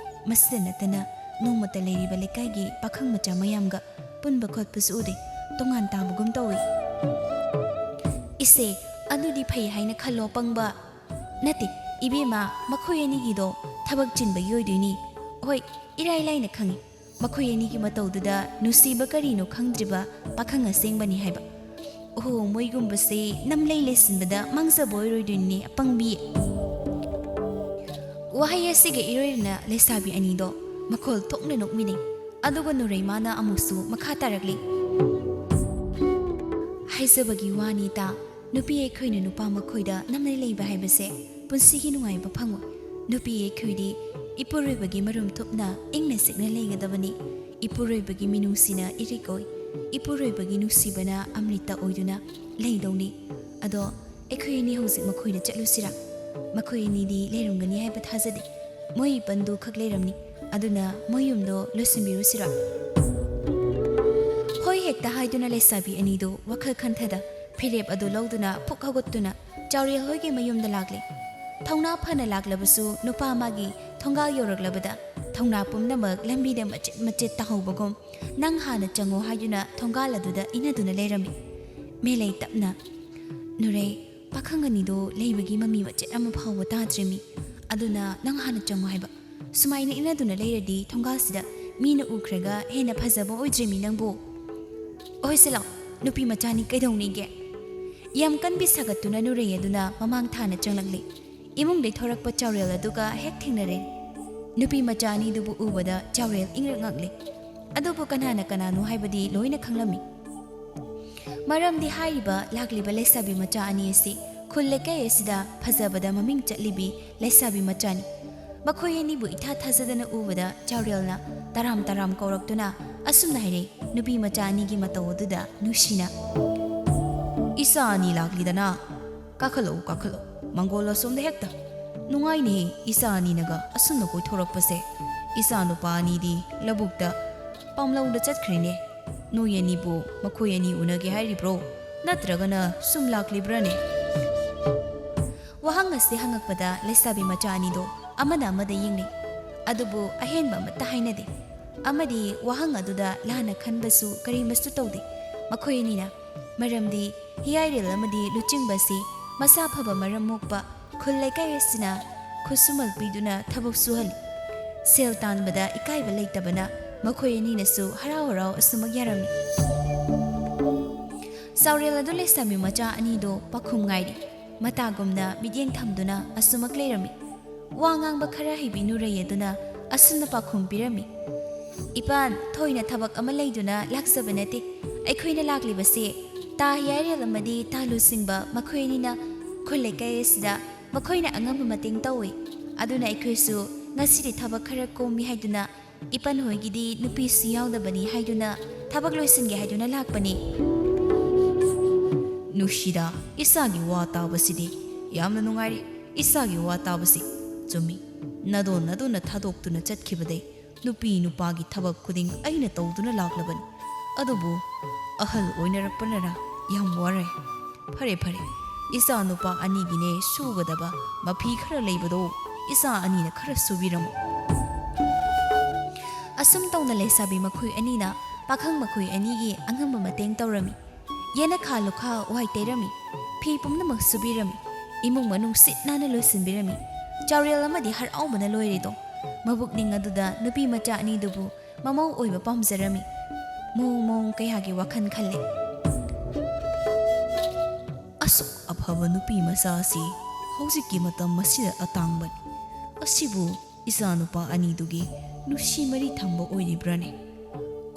ꯃꯁꯤꯗ ꯅꯠꯇꯅ ꯅꯣꯡꯃꯇ ꯂꯩꯔꯤꯕ ꯂꯩꯀꯥꯏꯒꯤ ꯄꯥꯈꯪ ꯃꯆꯥ ꯃꯌꯥꯝꯒ ꯄꯨꯟꯕ ꯈꯣꯠꯄꯁꯨ ꯎꯗꯦ, ꯇꯣꯉꯥꯟ ꯇꯥꯕꯒꯨꯝ ꯇꯧꯏ꯫" "ꯏꯁꯦ, ꯑꯗꯨꯗꯤ ꯐꯩ ꯍꯥꯏꯅ ꯈꯜꯂꯣ, ꯄꯪꯕ꯫" "ꯅꯠꯇꯦ ꯏꯕꯦꯝꯃ, ꯃꯈꯣꯏ ꯑꯅꯤꯒꯤꯗꯣ ꯊꯕꯛ ꯆꯤꯟꯕꯒꯤ ꯑꯣꯏꯗꯣꯏꯅꯤ꯫ ꯍꯣꯏ, ꯏꯔꯥꯏ ꯂꯥꯏꯅ ꯈꯪꯏ꯫ ꯃꯈꯣꯏ ꯑꯅꯤꯒꯤ ꯃꯇꯧꯗꯨꯗ ꯅꯨꯡꯁꯤꯕ ꯀꯔꯤꯅꯣ ꯈꯪꯗ꯭ꯔꯤꯕ ꯄꯥꯈꯪ ꯑꯁꯦꯡꯕꯅꯤ ꯍꯥꯏꯕ꯫ ꯑꯣꯍꯣ, ꯃꯣꯏꯒꯨꯝꯕꯁꯦ ꯅꯝꯂꯩ ꯂꯩꯁꯤꯟꯕꯗ ꯃꯥꯡꯖꯕ ꯑꯣꯏꯔꯣꯏꯗꯣꯏꯅꯤꯅꯦ, ꯑꯄꯪꯕꯤ꯫" ꯋꯥꯍꯩ ꯑꯁꯤꯒ ꯏꯔꯣꯏꯅꯅ ꯂꯩꯁꯥꯕꯤ ꯑꯅꯤꯗꯣ ꯃꯈꯣꯜ ꯊꯣꯛꯅ ꯅꯣꯛꯃꯤꯟꯅꯩ꯫ ꯑꯗꯨꯒ ꯅꯨꯔꯩꯃꯥꯅ ꯑꯃꯨꯛꯁꯨ ꯃꯈꯥ ꯇꯥꯔꯛꯂꯤ, "ꯍꯥꯏꯖꯕꯒꯤ ꯋꯥꯅꯤ ꯇꯥ, ꯅꯨꯄꯤ ꯑꯩꯈꯣꯏꯅ ꯅꯨꯄꯥ ꯃꯈꯣꯏꯗ ꯅꯝꯅ ꯂꯩꯕ ꯍꯥꯏꯕꯁꯦ ꯄꯨꯟꯁꯤꯒꯤ ꯅꯨꯡꯉꯥꯏꯕ ꯐꯪꯉꯣꯏ꯫ ꯅꯨꯄꯤ ꯑꯩꯈꯣꯏꯗꯤ ꯏꯄꯨꯔꯣꯏꯕꯒꯤ ꯃꯔꯨꯝ ꯊꯨꯞꯅ ꯏꯪꯅ ꯆꯤꯛꯅ ꯂꯩꯒꯗꯕꯅꯤ꯫ ꯏꯄꯨꯔꯣꯏꯕꯒꯤ ꯃꯤꯅꯨꯡꯁꯤꯅ ꯏꯔꯤꯛ ꯑꯣꯏ, ꯏꯄꯨꯔꯣꯏꯕꯒꯤ ꯅꯨꯡꯁꯤꯕꯅ ꯑꯃ꯭ꯔꯤꯇ ꯑꯣꯏꯗꯨꯅ ꯂꯩꯗꯧꯅꯤ꯫ ꯑꯗꯣ ꯑꯩꯈꯣꯏ ꯑꯅꯤ ꯍꯧꯖꯤꯛ ꯃꯈꯣꯏꯗ ꯆꯠꯂꯨꯁꯤꯔꯥ? ꯃꯈꯣꯏ ꯑꯅꯤꯗꯤ ꯂꯩꯔꯝꯒꯅꯤ ꯍꯥꯏꯕ ꯊꯥꯖꯗꯦ꯫ ꯃꯣꯏ ꯏꯄꯟꯗꯨ ꯈꯛ ꯂꯩꯔꯝꯅꯤ꯫ ꯑꯗꯨꯅ ꯃꯣꯏ ꯌꯨꯝꯗꯣ ꯂꯣꯏꯁꯤꯟꯕꯤꯔꯨꯁꯤꯔꯥ?" ꯍꯣꯏ ꯍꯦꯛꯇ ꯍꯥꯏꯗꯨꯅ ꯂꯩꯁꯥꯕꯤ ꯑꯅꯤꯗꯨ ꯋꯥꯈꯜ ꯈꯟꯊꯗ ꯐꯤꯔꯦꯞ ꯑꯗꯨ ꯂꯧꯗꯨꯅ ꯐꯨꯛ ꯍꯧꯒꯠꯇꯨꯅ ꯆꯥꯎꯔꯦꯜ ꯍꯣꯏꯒꯤ ꯃꯌꯨꯝꯗ ꯂꯥꯛꯂꯦ꯫ ꯊꯧꯅꯥ ꯐꯅ ꯂꯥꯛꯂꯕꯁꯨ ꯅꯨꯄꯥ ꯑꯃꯒꯤ ꯊꯣꯡꯒꯥꯜ ꯌꯧꯔꯛꯂꯕꯗ ꯊꯧꯅꯥ ꯄꯨꯝꯅꯃꯛ ꯂꯝꯕꯤꯗ ꯃꯆꯦꯠ ꯃꯆꯦꯠ ꯇꯥꯍꯧꯕꯒꯨꯝ "ꯅꯪ ꯍꯥꯟꯅ ꯆꯪꯉꯣ" ꯍꯥꯏꯗꯨꯅ ꯊꯣꯡꯒꯥꯜ ꯑꯗꯨꯗ ꯏꯟꯅꯗꯨꯅ ꯂꯩꯔꯝꯃꯤ꯫ ꯃꯦꯂꯩ ꯇꯞꯅ, "ꯅꯨꯔꯩ, ꯄꯥꯈꯪ ꯑꯅꯤꯗꯣ ꯂꯩꯕꯒꯤ ꯃꯃꯤ ꯃꯆꯦꯠ ꯑꯃ ꯐꯥꯎꯕ ꯇꯥꯗ꯭ꯔꯤꯃꯤ꯫ ꯑꯗꯨꯅ ꯅꯪ ꯍꯥꯟꯅ ꯆꯪꯉꯣ ꯍꯥꯏꯕ꯫ ꯁꯨꯃꯥꯏꯅ ꯏꯟꯅꯗꯨꯅ ꯂꯩꯔꯗꯤ ꯊꯣꯡꯒꯥꯜꯁꯤꯗ ꯃꯤꯅ ꯎꯈ꯭ꯔꯒ ꯍꯦꯟꯅ ꯐꯖꯕ ꯑꯣꯏꯗ꯭ꯔꯤꯃꯤ ꯅꯪꯕꯨ꯫ ꯑꯣꯏꯁꯤꯂꯣ, ꯅꯨꯄꯤ ꯃꯆꯥꯅꯤ ꯀꯩꯗꯧꯅꯤꯒꯦ? ꯌꯥꯝ ꯀꯟꯕꯤ ꯁꯥꯒꯠꯇꯨꯅ ꯅꯨꯔꯩ ꯑꯗꯨꯅ ꯃꯃꯥꯡ ꯊꯥꯅ ꯆꯪꯂꯛꯂꯤ꯫ ꯏꯃꯨꯡꯗꯩ ꯊꯣꯔꯛꯄ ꯆꯥꯎꯔꯦꯜ ꯑꯗꯨꯒ ꯍꯦꯛ ꯊꯦꯡꯅꯔꯦ꯫ ꯅꯨꯄꯤ ꯃꯆꯥ ꯑꯅꯤꯗꯨꯕꯨ ꯎꯕꯗ ꯆꯥꯎꯔꯦꯜ ꯏꯪꯔꯛ ꯉꯛꯂꯤ꯫ ꯑꯗꯨꯕꯨ ꯀꯅꯥꯅ ꯀꯅꯥꯅꯣ ꯍꯥꯏꯕꯗꯤ ꯂꯣꯏꯅ ꯈꯪꯂꯝꯃꯤ꯫ ꯃꯔꯝꯗꯤ ꯍꯥꯏꯔꯤꯕ ꯂꯥꯛꯂꯤꯕ ꯂꯩꯁꯥꯕꯤ ꯃꯆꯥ ꯑꯅꯤ ꯑꯁꯤ ꯈꯨꯜ ꯂꯩꯀꯥꯏ ꯑꯁꯤꯗ ꯐꯖꯕꯗ ꯃꯃꯤꯡ ꯆꯠꯂꯤꯕꯤ ꯂꯩꯁꯥꯕꯤ ꯃꯆꯥꯅꯤ꯫ ꯃꯈꯣꯏ ꯑꯅꯤꯕꯨ ꯏꯊꯥ ꯊꯥꯖꯗꯅ ꯎꯕꯗ ꯆꯥꯎꯔꯦꯜꯅ ꯇꯔꯥꯝ ꯇꯔꯥꯝ ꯀꯧꯔꯛꯇꯨꯅ ꯑꯁꯨꯝꯅ ꯍꯥꯏꯔꯛꯏ, ꯅꯨꯄꯤ ꯃꯆꯥ ꯑꯅꯤꯒꯤ ꯃꯇꯧ ꯑꯗꯨꯗ ꯅꯨꯡꯁꯤꯅ꯫ "ꯏꯆꯥ ꯑꯅꯤ ꯂꯥꯛꯂꯤꯗꯅ꯫ ꯀꯥꯈꯠꯂꯛꯎ, ꯀꯥꯈꯠꯂꯛꯎ꯫ ꯃꯪꯒꯣꯜ ꯑꯁꯣꯝꯗ ꯍꯦꯛꯇ꯫ ꯅꯨꯡꯉꯥꯏꯅꯦꯍꯦ, ꯏꯆꯥ ꯑꯅꯤꯅꯒ ꯑꯁꯨꯝꯅ ꯀꯣꯏꯊꯣꯔꯛꯄꯁꯦ꯫ ꯏꯆꯥ ꯅꯨꯄꯥ ꯑꯅꯤꯗꯤ ꯂꯧꯕꯨꯛꯇ ꯄꯥꯝꯂꯧꯗ ꯆꯠꯈ꯭ꯔꯦꯅꯦ꯫ ꯅꯣꯏ ꯑꯅꯤꯕꯨ ꯃꯈꯣꯏ ꯑꯅꯤ ꯎꯅꯒꯦ ꯍꯥꯏꯔꯤꯕ꯭ꯔꯣ? ꯅꯠꯇ꯭ꯔꯒꯅ ꯁꯨꯝ ꯂꯥꯛꯂꯤꯕ꯭ꯔꯥꯅꯦ?" ꯋꯥꯍꯪ ꯑꯁꯤ ꯍꯪꯉꯛꯄꯗ ꯂꯩꯁꯥꯕꯤ ꯃꯆꯥ ꯑꯅꯤꯗꯣ ꯑꯃꯅ ꯑꯃꯗ ꯌꯦꯡꯅꯩ꯫ ꯑꯗꯨꯕꯨ ꯑꯍꯦꯟꯕ ꯑꯃꯠꯇ ꯍꯥꯏꯅꯗꯦ꯫ ꯑꯃꯗꯤ ꯋꯥꯍꯪ ꯑꯗꯨꯗ ꯂꯥꯟꯅ ꯈꯟꯕꯁꯨ ꯀꯔꯤꯃꯁꯨ ꯇꯧꯗꯦ ꯃꯈꯣꯏ ꯑꯅꯤꯅ꯫ ꯃꯔꯝꯗꯤ ꯍꯤꯌꯥꯏꯔꯦꯜ ꯑꯃꯗꯤ ꯂꯨꯆꯤꯡꯕꯁꯤ ꯃꯁꯥ ꯐꯕ ꯃꯔꯝ ꯃꯣꯛꯄ ꯈꯨꯜ ꯂꯩꯀꯥꯏ ꯑꯁꯤꯅ ꯈꯨꯠꯁꯨꯃꯜ ꯄꯤꯗꯨꯅ ꯊꯕꯛ ꯁꯨꯍꯜꯂꯤ꯫ ꯁꯦꯜ ꯇꯥꯟꯕꯗ ꯏꯀꯥꯏꯕ ꯂꯩꯇꯕꯅ ꯃꯈꯣꯏ ꯑꯅꯤꯅꯁꯨ ꯍꯔꯥꯎ ꯍꯔꯥꯎ ꯑꯁꯨꯃꯛ ꯌꯥꯔꯝꯃꯤ꯫ ꯆꯥꯎꯔꯦꯜ ꯑꯗꯨ ꯂꯩꯁꯥꯕꯤ ꯃꯆꯥ ꯑꯅꯤꯗꯣ ꯄꯥꯈꯨꯝ ꯉꯥꯏꯔꯤ꯫ ꯃꯇꯥꯒꯨꯝꯅ ꯃꯤꯠꯌꯦꯡ ꯊꯝꯗꯨꯅ ꯑꯁꯨꯃꯛ ꯂꯩꯔꯝꯃꯤ꯫ ꯋꯥ ꯉꯥꯡꯕ ꯈꯔ ꯍꯩꯕꯤ ꯅꯨꯔꯩ ꯑꯗꯨꯅ ꯑꯁꯨꯝꯅ ꯄꯥꯎꯈꯨꯝ ꯄꯤꯔꯝꯃꯤ, "ꯏꯄꯥꯟ, ꯊꯣꯏꯅ ꯊꯕꯛ ꯑꯃ ꯂꯩꯗꯨꯅ ꯂꯥꯛꯆꯕ ꯅꯠꯇꯦ꯫ ꯑꯩꯈꯣꯏꯅ ꯂꯥꯛꯂꯤꯕꯁꯤ ꯇꯥ ꯍꯤꯌꯥꯏꯔꯦꯜ ꯑꯃꯗꯤ ꯇꯥ ꯂꯨꯆꯤꯡꯕ ꯃꯈꯣꯏ ꯑꯅꯤꯅ ꯈꯨꯜ ꯂꯩꯀꯥꯏ ꯑꯁꯤꯗ ꯃꯈꯣꯏꯅ ꯑꯉꯝꯕ ꯃꯇꯦꯡ ꯇꯧꯏ꯫ ꯑꯗꯨꯅ ꯑꯩꯈꯣꯏꯁꯨ ꯉꯁꯤꯗꯤ ꯊꯕꯛ ꯈꯔ ꯀꯣꯝꯃꯤ ꯍꯥꯏꯗꯨꯅ ꯏꯄꯟ ꯍꯣꯏꯒꯤꯗꯤ ꯅꯨꯄꯤꯁꯨ ꯌꯥꯎꯗꯕꯅꯤ ꯍꯥꯏꯗꯨꯅ ꯊꯕꯛ ꯂꯣꯏꯁꯤꯟꯒꯦ ꯍꯥꯏꯗꯨꯅ ꯂꯥꯛꯄꯅꯤ꯫" ꯅꯨꯡꯁꯤꯗ, ꯏꯆꯥꯒꯤ ꯋꯥ ꯇꯥꯕꯁꯤꯗꯤ ꯌꯥꯝꯅ ꯅꯨꯡꯉꯥꯏꯔꯦ꯫ ꯏꯆꯥꯒꯤ ꯋꯥ ꯇꯥꯕꯁꯤ ꯆꯨꯝꯃꯤ꯫ ꯅꯗꯣꯟ ꯅꯗꯨꯅ ꯊꯥꯗꯣꯛꯇꯨꯅ ꯆꯠꯈꯤꯕꯗꯩ ꯅꯨꯄꯤ ꯅꯨꯄꯥꯒꯤ ꯊꯕꯛ ꯈꯨꯗꯤꯡ ꯑꯩꯅ ꯇꯧꯗꯨꯅ ꯂꯥꯛꯂꯕꯅꯤ꯫ ꯑꯗꯨꯕꯨ ꯑꯍꯜ ꯑꯣꯏꯅꯔꯛꯄꯅꯔ ꯌꯥꯝ ꯋꯥꯔꯦ꯫ ꯐꯔꯦ, ꯐꯔꯦ, ꯏꯆꯥ ꯅꯨꯄꯥ ꯑꯅꯤꯒꯤꯅꯦ ꯁꯨꯒꯗꯕ ꯃꯐꯤ ꯈꯔ ꯂꯩꯕꯗꯣ ꯏꯆꯥ ꯑꯅꯤꯅ ꯈꯔ ꯁꯨꯕꯤꯔꯝꯃꯨ꯫ ꯑꯁꯨꯝ ꯇꯧꯅ ꯂꯩꯁꯥꯕꯤ ꯃꯈꯣꯏ ꯑꯅꯤꯅ ꯄꯥꯈꯪ ꯃꯈꯣꯏ ꯑꯅꯤꯒꯤ ꯑꯉꯝꯕ ꯃꯇꯦꯡ ꯇꯧꯔꯝꯃꯤ꯫ ꯌꯦꯅꯈꯥ ꯂꯨꯈꯥ ꯋꯥꯏ ꯇꯩꯔꯝꯃꯤ꯫ ꯐꯤ ꯄꯨꯝꯅꯃꯛ ꯁꯨꯕꯤꯔꯝꯃꯤ꯫ ꯏꯃꯨꯡ ꯃꯅꯨꯡ ꯁꯤꯠ ꯅꯥꯟꯅ ꯂꯣꯏꯁꯤꯟꯕꯤꯔꯝꯃꯤ꯫ ꯆꯥꯎꯔꯦꯜ ꯑꯃꯗꯤ ꯍꯔꯥꯎꯕꯅ ꯂꯣꯏꯔꯦꯗꯣ꯫ ꯃꯕꯨꯛꯅꯤꯡ ꯑꯗꯨꯗ ꯅꯨꯄꯤ ꯃꯆꯥ ꯑꯅꯤꯗꯨꯕꯨ ꯃꯃꯧ ꯑꯣꯏꯕ ꯄꯥꯝꯖꯔꯝꯃꯤ꯫ ꯃꯑꯣꯡ ꯃꯑꯣꯡ ꯀꯌꯥꯒꯤ ꯋꯥꯈꯜ ꯈꯜꯂꯦ꯫ "ꯑꯁꯨꯛ ꯑꯐꯕ ꯅꯨꯄꯤ ꯃꯆꯥ ꯑꯁꯤ ꯍꯧꯖꯤꯛꯀꯤ ꯃꯇꯝ ꯑꯁꯤꯗ ꯑꯇꯥꯡꯕꯅꯤ꯫ ꯑꯁꯤꯕꯨ ꯏꯆꯥꯅꯨꯄꯥ ꯑꯅꯤꯗꯨꯒꯤ ꯅꯨꯡꯁꯤ ꯃꯔꯤ ꯊꯝꯕ ꯑꯣꯏꯔꯤꯕ꯭ꯔꯥꯅꯦ?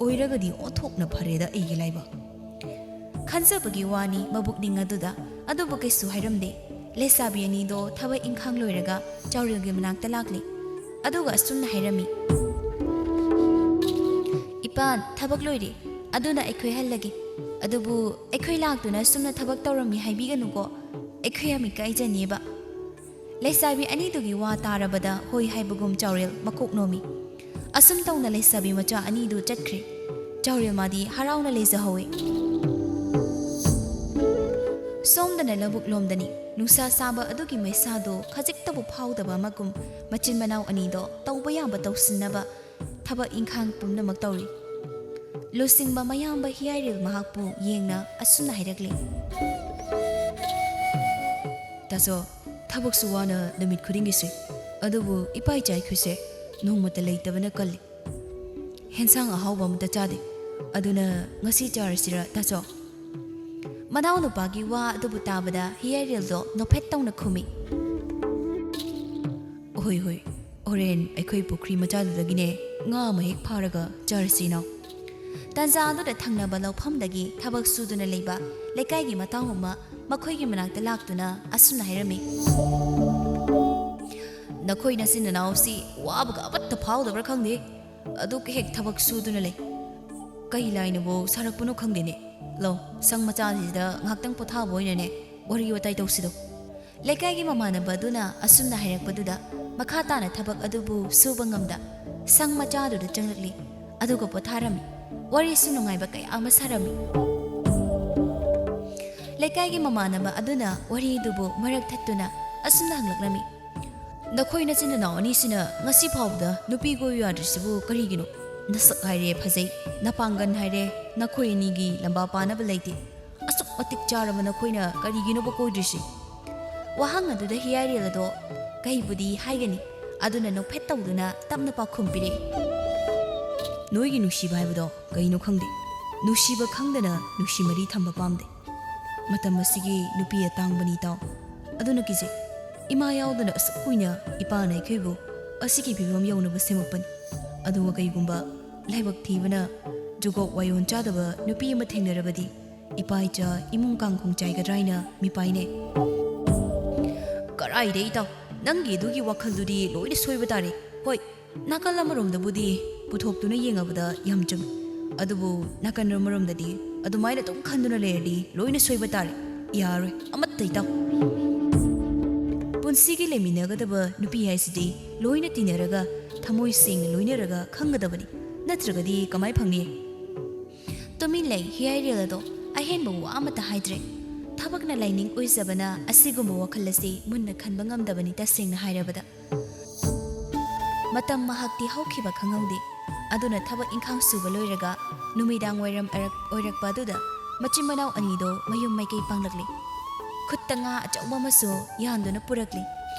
ꯑꯣꯏꯔꯒꯗꯤ ꯑꯣꯟꯊꯣꯛꯅ ꯐꯔꯦꯗ ꯑꯩꯒꯤ ꯂꯥꯏꯕꯛ" ꯈꯟꯖꯕꯒꯤ ꯋꯥꯅꯤ ꯃꯕꯨꯛꯅꯤꯡ ꯑꯗꯨꯗ꯫ ꯑꯗꯨꯕꯨ ꯀꯩꯁꯨ ꯍꯥꯏꯔꯝꯗꯦ꯫ ꯂꯩꯁꯥꯕꯤ ꯑꯅꯤꯗꯣ ꯊꯕꯛ ꯏꯪꯈꯥꯡ ꯂꯣꯏꯔꯒ ꯆꯥꯎꯔꯦꯜꯒꯤ ꯃꯅꯥꯛꯇ ꯂꯥꯛꯂꯤ꯫ ꯑꯗꯨꯒ ꯑꯁꯨꯝꯅ ꯍꯥꯏꯔꯝꯃꯤ, "ꯏꯄꯥ, ꯊꯕꯛ ꯂꯣꯏꯔꯦ, ꯑꯗꯨꯅ ꯑꯩꯈꯣꯏ ꯍꯜꯂꯒꯦ꯫ ꯑꯗꯨꯕꯨ ꯑꯩꯈꯣꯏ ꯂꯥꯛꯇꯨꯅ ꯑꯁꯨꯝꯅ ꯊꯕꯛ ꯇꯧꯔꯝꯃꯤ ꯍꯥꯏꯕꯤꯒꯅꯨꯀꯣ, ꯑꯩꯈꯣꯏ ꯌꯥꯝ ꯏꯀꯥꯏꯖꯅꯦꯕ"꯫ ꯂꯩꯁꯥꯕꯤ ꯑꯅꯤꯗꯨꯒꯤ ꯋꯥ ꯇꯥꯔꯕꯗ ꯍꯣꯏ ꯍꯥꯏꯕꯒꯨꯝ ꯆꯥꯎꯔꯦꯜ ꯃꯀꯣꯛ ꯅꯣꯝꯃꯤ꯫ ꯑꯁꯨꯝ ꯇꯧꯅ ꯂꯩꯁꯥꯕꯤ ꯃꯆꯥ ꯑꯅꯤꯗꯨ ꯆꯠꯈ꯭ꯔꯦ꯫ ꯆꯥꯎꯔꯦꯜ ꯃꯥꯗꯤ ꯍꯔꯥꯎꯅ ꯂꯩꯖꯍꯧꯋꯤ꯫ ꯁꯣꯝꯗꯅ ꯂꯧꯕꯨꯛ ꯂꯣꯝꯗꯅꯤ꯫ ꯅꯨꯡꯁꯥ ꯁꯥꯕ ꯑꯗꯨꯒꯤ ꯃꯩꯁꯥꯗꯣ ꯈꯖꯤꯛꯇꯕꯨ ꯐꯥꯎꯗꯕ ꯑꯃꯒꯨꯝ ꯃꯆꯤꯟ ꯃꯅꯥꯎ ꯑꯅꯤꯗꯣ ꯇꯧꯕ ꯌꯥꯕ ꯇꯧꯁꯤꯟꯅꯕ ꯊꯕꯛ ꯏꯪꯈꯥꯡ ꯄꯨꯝꯅꯃꯛ ꯇꯧꯔꯤ꯫ ꯂꯨꯆꯤꯡꯕ ꯃꯌꯥꯝꯕ ꯍꯤꯌꯥꯏꯔꯦꯜ ꯃꯍꯥꯛꯄꯨ ꯌꯦꯡꯅ ꯑꯁꯨꯝꯅ ꯍꯥꯏꯔꯛꯂꯤ, "ꯇꯥꯆꯧ, ꯊꯕꯛꯁꯨ ꯋꯥꯅ ꯅꯨꯃꯤꯠ ꯈꯨꯗꯤꯡꯒꯤ ꯁꯨꯏ, ꯑꯗꯨꯕꯨ ꯏꯄꯥ ꯏꯆꯥ ꯑꯩꯈꯣꯏꯁꯦ ꯅꯣꯡꯃꯇ ꯂꯩꯇꯕꯅ ꯀꯜꯂꯤ꯫ ꯍꯦꯟꯁꯥꯡ ꯑꯍꯥꯎꯕ ꯑꯃꯇ ꯆꯥꯗꯦ, ꯑꯗꯨꯅ ꯉꯁꯤ ꯆꯥꯔꯁꯤꯔ ꯇꯥꯆꯧ?" ꯃꯅꯥꯎꯅꯨꯄꯥꯒꯤ ꯋꯥ ꯑꯗꯨꯕꯨ ꯇꯥꯕꯗ ꯍꯤꯌꯥꯏꯔꯦꯜꯗꯣ ꯅꯣꯛꯐꯦꯠ ꯇꯧꯅ ꯈꯨꯝꯃꯤ, "ꯍꯣꯏ, ꯍꯣꯏ, ꯍꯣꯔꯦꯟ ꯑꯩꯈꯣꯏ ꯄꯨꯈ꯭ꯔꯤ ꯃꯆꯥꯗꯨꯗꯒꯤꯅꯦ ꯉꯥ ꯑꯃ ꯍꯦꯛ ꯐꯥꯔꯒ ꯆꯥꯔꯁꯤ ꯏꯅꯥꯎ"꯫ ꯇꯥꯟꯖꯥ ꯑꯗꯨꯗ ꯊꯪꯅꯕ ꯂꯧꯐꯝꯗꯒꯤ ꯊꯕꯛ ꯁꯨꯗꯨꯅ ꯂꯩꯕ ꯂꯩꯀꯥꯏꯒꯤ ꯃꯇꯥꯎ ꯑꯃ ꯃꯈꯣꯏꯒꯤ ꯃꯅꯥꯛꯇ ꯂꯥꯛꯇꯨꯅ ꯑꯁꯨꯝꯅ ꯍꯥꯏꯔꯝꯃꯤ, "ꯅꯈꯣꯏ ꯅꯆꯤꯟ ꯅꯅꯥꯎꯁꯤ ꯋꯥꯕꯒ ꯑꯃꯠꯇ ꯐꯥꯎꯗꯕ꯭ꯔꯥ ꯈꯪꯗꯦ, ꯑꯗꯨꯛ ꯍꯦꯛ ꯊꯕꯛ ꯁꯨꯗꯨꯅ ꯂꯩ꯫ ꯀꯩ ꯂꯥꯏꯅꯕꯨ ꯁꯥꯔꯛꯄꯅꯣ ꯈꯪꯗꯦꯅꯦ꯫ ꯂꯧ ꯁꯪ ꯃꯆꯥꯁꯤꯗ ꯉꯥꯏꯍꯥꯛꯇꯪ ꯄꯣꯊꯥꯕ ꯑꯣꯏꯅꯅꯦ ꯋꯥꯔꯤ ꯋꯥꯇꯥꯏ ꯇꯧꯁꯤꯗꯣ"꯫ ꯂꯩꯀꯥꯏꯒꯤ ꯃꯃꯥꯟꯅꯕ ꯑꯗꯨꯅ ꯑꯁꯨꯝꯅ ꯍꯥꯏꯔꯛꯄꯗꯨꯗ ꯃꯈꯥ ꯇꯥꯅ ꯊꯕꯛ ꯑꯗꯨꯕꯨ ꯁꯨꯕ ꯉꯝꯗ ꯁꯪ ꯃꯆꯥꯗꯨꯗ ꯆꯪꯂꯛꯂꯤ꯫ ꯑꯗꯨꯒ ꯄꯣꯊꯥꯔꯝꯃꯤ꯫ ꯋꯥꯔꯤꯁꯨ ꯅꯨꯡꯉꯥꯏꯕ ꯀꯌꯥ ꯑꯃ ꯁꯥꯔꯝꯃꯤ꯫ ꯂꯩꯀꯥꯏꯒꯤ ꯃꯃꯥꯟꯅꯕ ꯑꯗꯨꯅ ꯋꯥꯔꯤꯗꯨꯕꯨ ꯃꯔꯛ ꯊꯠꯇꯨꯅ ꯑꯁꯨꯝꯅ ꯍꯪꯂꯛꯂꯝꯃꯤ, "ꯅꯈꯣꯏ ꯅꯆꯤꯟ ꯅꯅꯥꯎ ꯑꯅꯤꯁꯤꯅ ꯉꯁꯤ ꯐꯥꯎꯕꯗ ꯅꯨꯄꯤ ꯀꯣꯏꯌꯨ ꯌꯥꯗ꯭ꯔꯤꯁꯤꯕꯨ ꯀꯔꯤꯒꯤꯅꯣ? ꯅꯁꯛ ꯍꯥꯏꯔꯦ ꯐꯖꯩ, ꯅꯄꯥꯡꯒꯜ ꯍꯥꯏꯔꯦ, ꯅꯈꯣꯏ ꯑꯅꯤꯒꯤ ꯂꯝꯕꯥ ꯄꯥꯅꯕ ꯂꯩꯇꯦ꯫ ꯑꯁꯨꯛ ꯃꯇꯤꯛ ꯆꯥꯔꯕ ꯅꯈꯣꯏꯅ ꯀꯔꯤꯒꯤꯅꯣꯕ ꯀꯣꯏꯗ꯭ꯔꯤꯁꯤ?" ꯋꯥꯍꯪ ꯑꯗꯨꯗ ꯍꯤꯌꯥꯏꯔꯦꯜ ꯑꯗꯣ ꯀꯩꯕꯨꯗꯤ ꯍꯥꯏꯒꯅꯤ, ꯑꯗꯨꯅ ꯅꯣꯛꯐꯦꯠ ꯇꯧꯗꯨꯅ ꯇꯞꯅ ꯄꯥꯎꯈꯨꯝ ꯄꯤꯔꯛꯏ꯫ "ꯅꯣꯏꯒꯤ ꯅꯨꯡꯁꯤꯕ ꯍꯥꯏꯕꯗꯣ ꯀꯩꯅꯣ ꯈꯪꯗꯦ꯫ ꯅꯨꯡꯁꯤꯕ ꯈꯪꯗꯅ ꯅꯨꯡꯁꯤ ꯃꯔꯤ ꯊꯝꯕ ꯄꯥꯝꯗꯦ꯫ ꯃꯇꯝ ꯑꯁꯤꯒꯤ ꯅꯨꯄꯤ ꯑꯇꯥꯡꯕꯅꯤ ꯇꯥꯎ꯫ ꯑꯗꯨꯅ ꯀꯤꯖꯩ꯫ ꯏꯃꯥ ꯌꯥꯎꯗꯅ ꯑꯁꯨꯛ ꯀꯨꯏꯅ ꯏꯄꯥꯅ ꯑꯩꯈꯣꯏꯕꯨ ꯑꯁꯤꯒꯤ ꯐꯤꯕꯝ ꯌꯧꯅꯕ ꯁꯦꯝꯃꯛꯄꯅꯤ꯫ ꯑꯗꯨꯒ ꯀꯩꯒꯨꯝꯕ ꯂꯥꯏꯕꯛ ꯊꯤꯕꯅ ꯖꯨꯒꯣꯞ ꯋꯥꯌꯣꯟ ꯆꯥꯗꯕ ꯅꯨꯄꯤ ꯑꯃ ꯊꯦꯡꯅꯔꯕꯗꯤ ꯏꯄꯥ ꯏꯆꯥ ꯏꯃꯨꯡ ꯀꯥꯡꯈꯣꯡ ꯆꯥꯏꯒꯗ꯭ꯔꯥ ꯍꯥꯏꯅ ꯃꯤꯄꯥꯏꯅꯦ꯫" "ꯀꯔꯥꯏꯗ ꯏꯇꯥꯎ, ꯅꯪꯒꯤ ꯑꯗꯨꯒꯤ ꯋꯥꯈꯜꯗꯨꯗꯤ ꯂꯣꯏꯅ ꯁꯣꯏꯕ ꯇꯥꯔꯦ꯫ ꯍꯣꯏ, ꯅꯥꯀꯜ ꯑꯃꯔꯣꯝꯗꯕꯨꯗꯤ ꯄꯨꯊꯣꯛꯇꯨꯅ ꯌꯦꯡꯉꯕꯗ ꯌꯥꯝ ꯆꯨꯝꯃꯤ꯫ ꯑꯗꯨꯕꯨ ꯅꯥꯀꯜ ꯑꯃꯔꯣꯝꯗꯗꯤ ꯑꯗꯨꯃꯥꯏꯅ ꯑꯗꯨꯝ ꯈꯟꯗꯨꯅ ꯂꯩꯔꯗꯤ ꯂꯣꯏꯅ ꯁꯣꯏꯕ ꯇꯥꯔꯦ꯫ ꯌꯥꯔꯣꯏ ꯑꯃꯠꯇ ꯏꯇꯥꯎ꯫ ꯄꯨꯟꯁꯤꯒꯤ ꯂꯩꯃꯤꯟꯅꯒꯗꯕ ꯅꯨꯄꯤ ꯍꯥꯏꯁꯤꯗꯤ ꯂꯣꯏꯅ ꯇꯤꯟꯅꯔꯒ ꯊꯃꯣꯏ ꯁꯦꯡꯅ ꯂꯣꯏꯅꯔꯒ ꯈꯪꯒꯗꯕꯅꯤ꯫ ꯅꯠꯇ꯭ꯔꯒꯗꯤ ꯀꯃꯥꯏ ꯐꯪꯅꯤ?" ꯇꯨꯃꯤꯟ ꯂꯩ ꯍꯤꯌꯥꯏꯔꯦꯜ ꯑꯗꯣ꯫ ꯑꯍꯦꯟꯕ ꯋꯥ ꯑꯃꯠꯇ ꯍꯥꯏꯗ꯭ꯔꯦ꯫ ꯊꯕꯛꯅ ꯂꯥꯏꯅꯤꯡ ꯑꯣꯏꯖꯕꯅ ꯑꯁꯤꯒꯨꯝꯕ ꯋꯥꯈꯜ ꯑꯁꯤ ꯃꯨꯟꯅ ꯈꯟꯕ ꯉꯝꯗꯕꯅꯤ, ꯇꯁꯦꯡꯅ ꯍꯥꯏꯔꯕꯗ꯫ ꯃꯇꯝ ꯃꯍꯥꯛꯇꯤ ꯍꯧꯈꯤꯕ ꯈꯪꯍꯧꯗꯦ꯫ ꯑꯗꯨꯅ ꯊꯕꯛ ꯏꯪꯈꯥꯡ ꯁꯨꯕ ꯂꯣꯏꯔꯒ ꯅꯨꯃꯤꯗꯥꯡ ꯋꯥꯏꯔꯝ ꯑꯔꯛ-, ꯑꯣꯏꯔꯛꯄ ꯑꯗꯨꯗ ꯃꯆꯤꯟ ꯃꯅꯥꯎ ꯑꯅꯤꯗꯣ ꯃꯌꯨꯝ ꯃꯥꯏꯀꯩ ꯄꯥꯡꯂꯛꯂꯤ꯫ ꯈꯨꯠꯇ ꯉꯥ ꯑꯆꯧꯕ ꯑꯃꯁꯨ ꯌꯥꯟꯗꯨꯅ ꯄꯨꯔꯛꯂꯤ꯫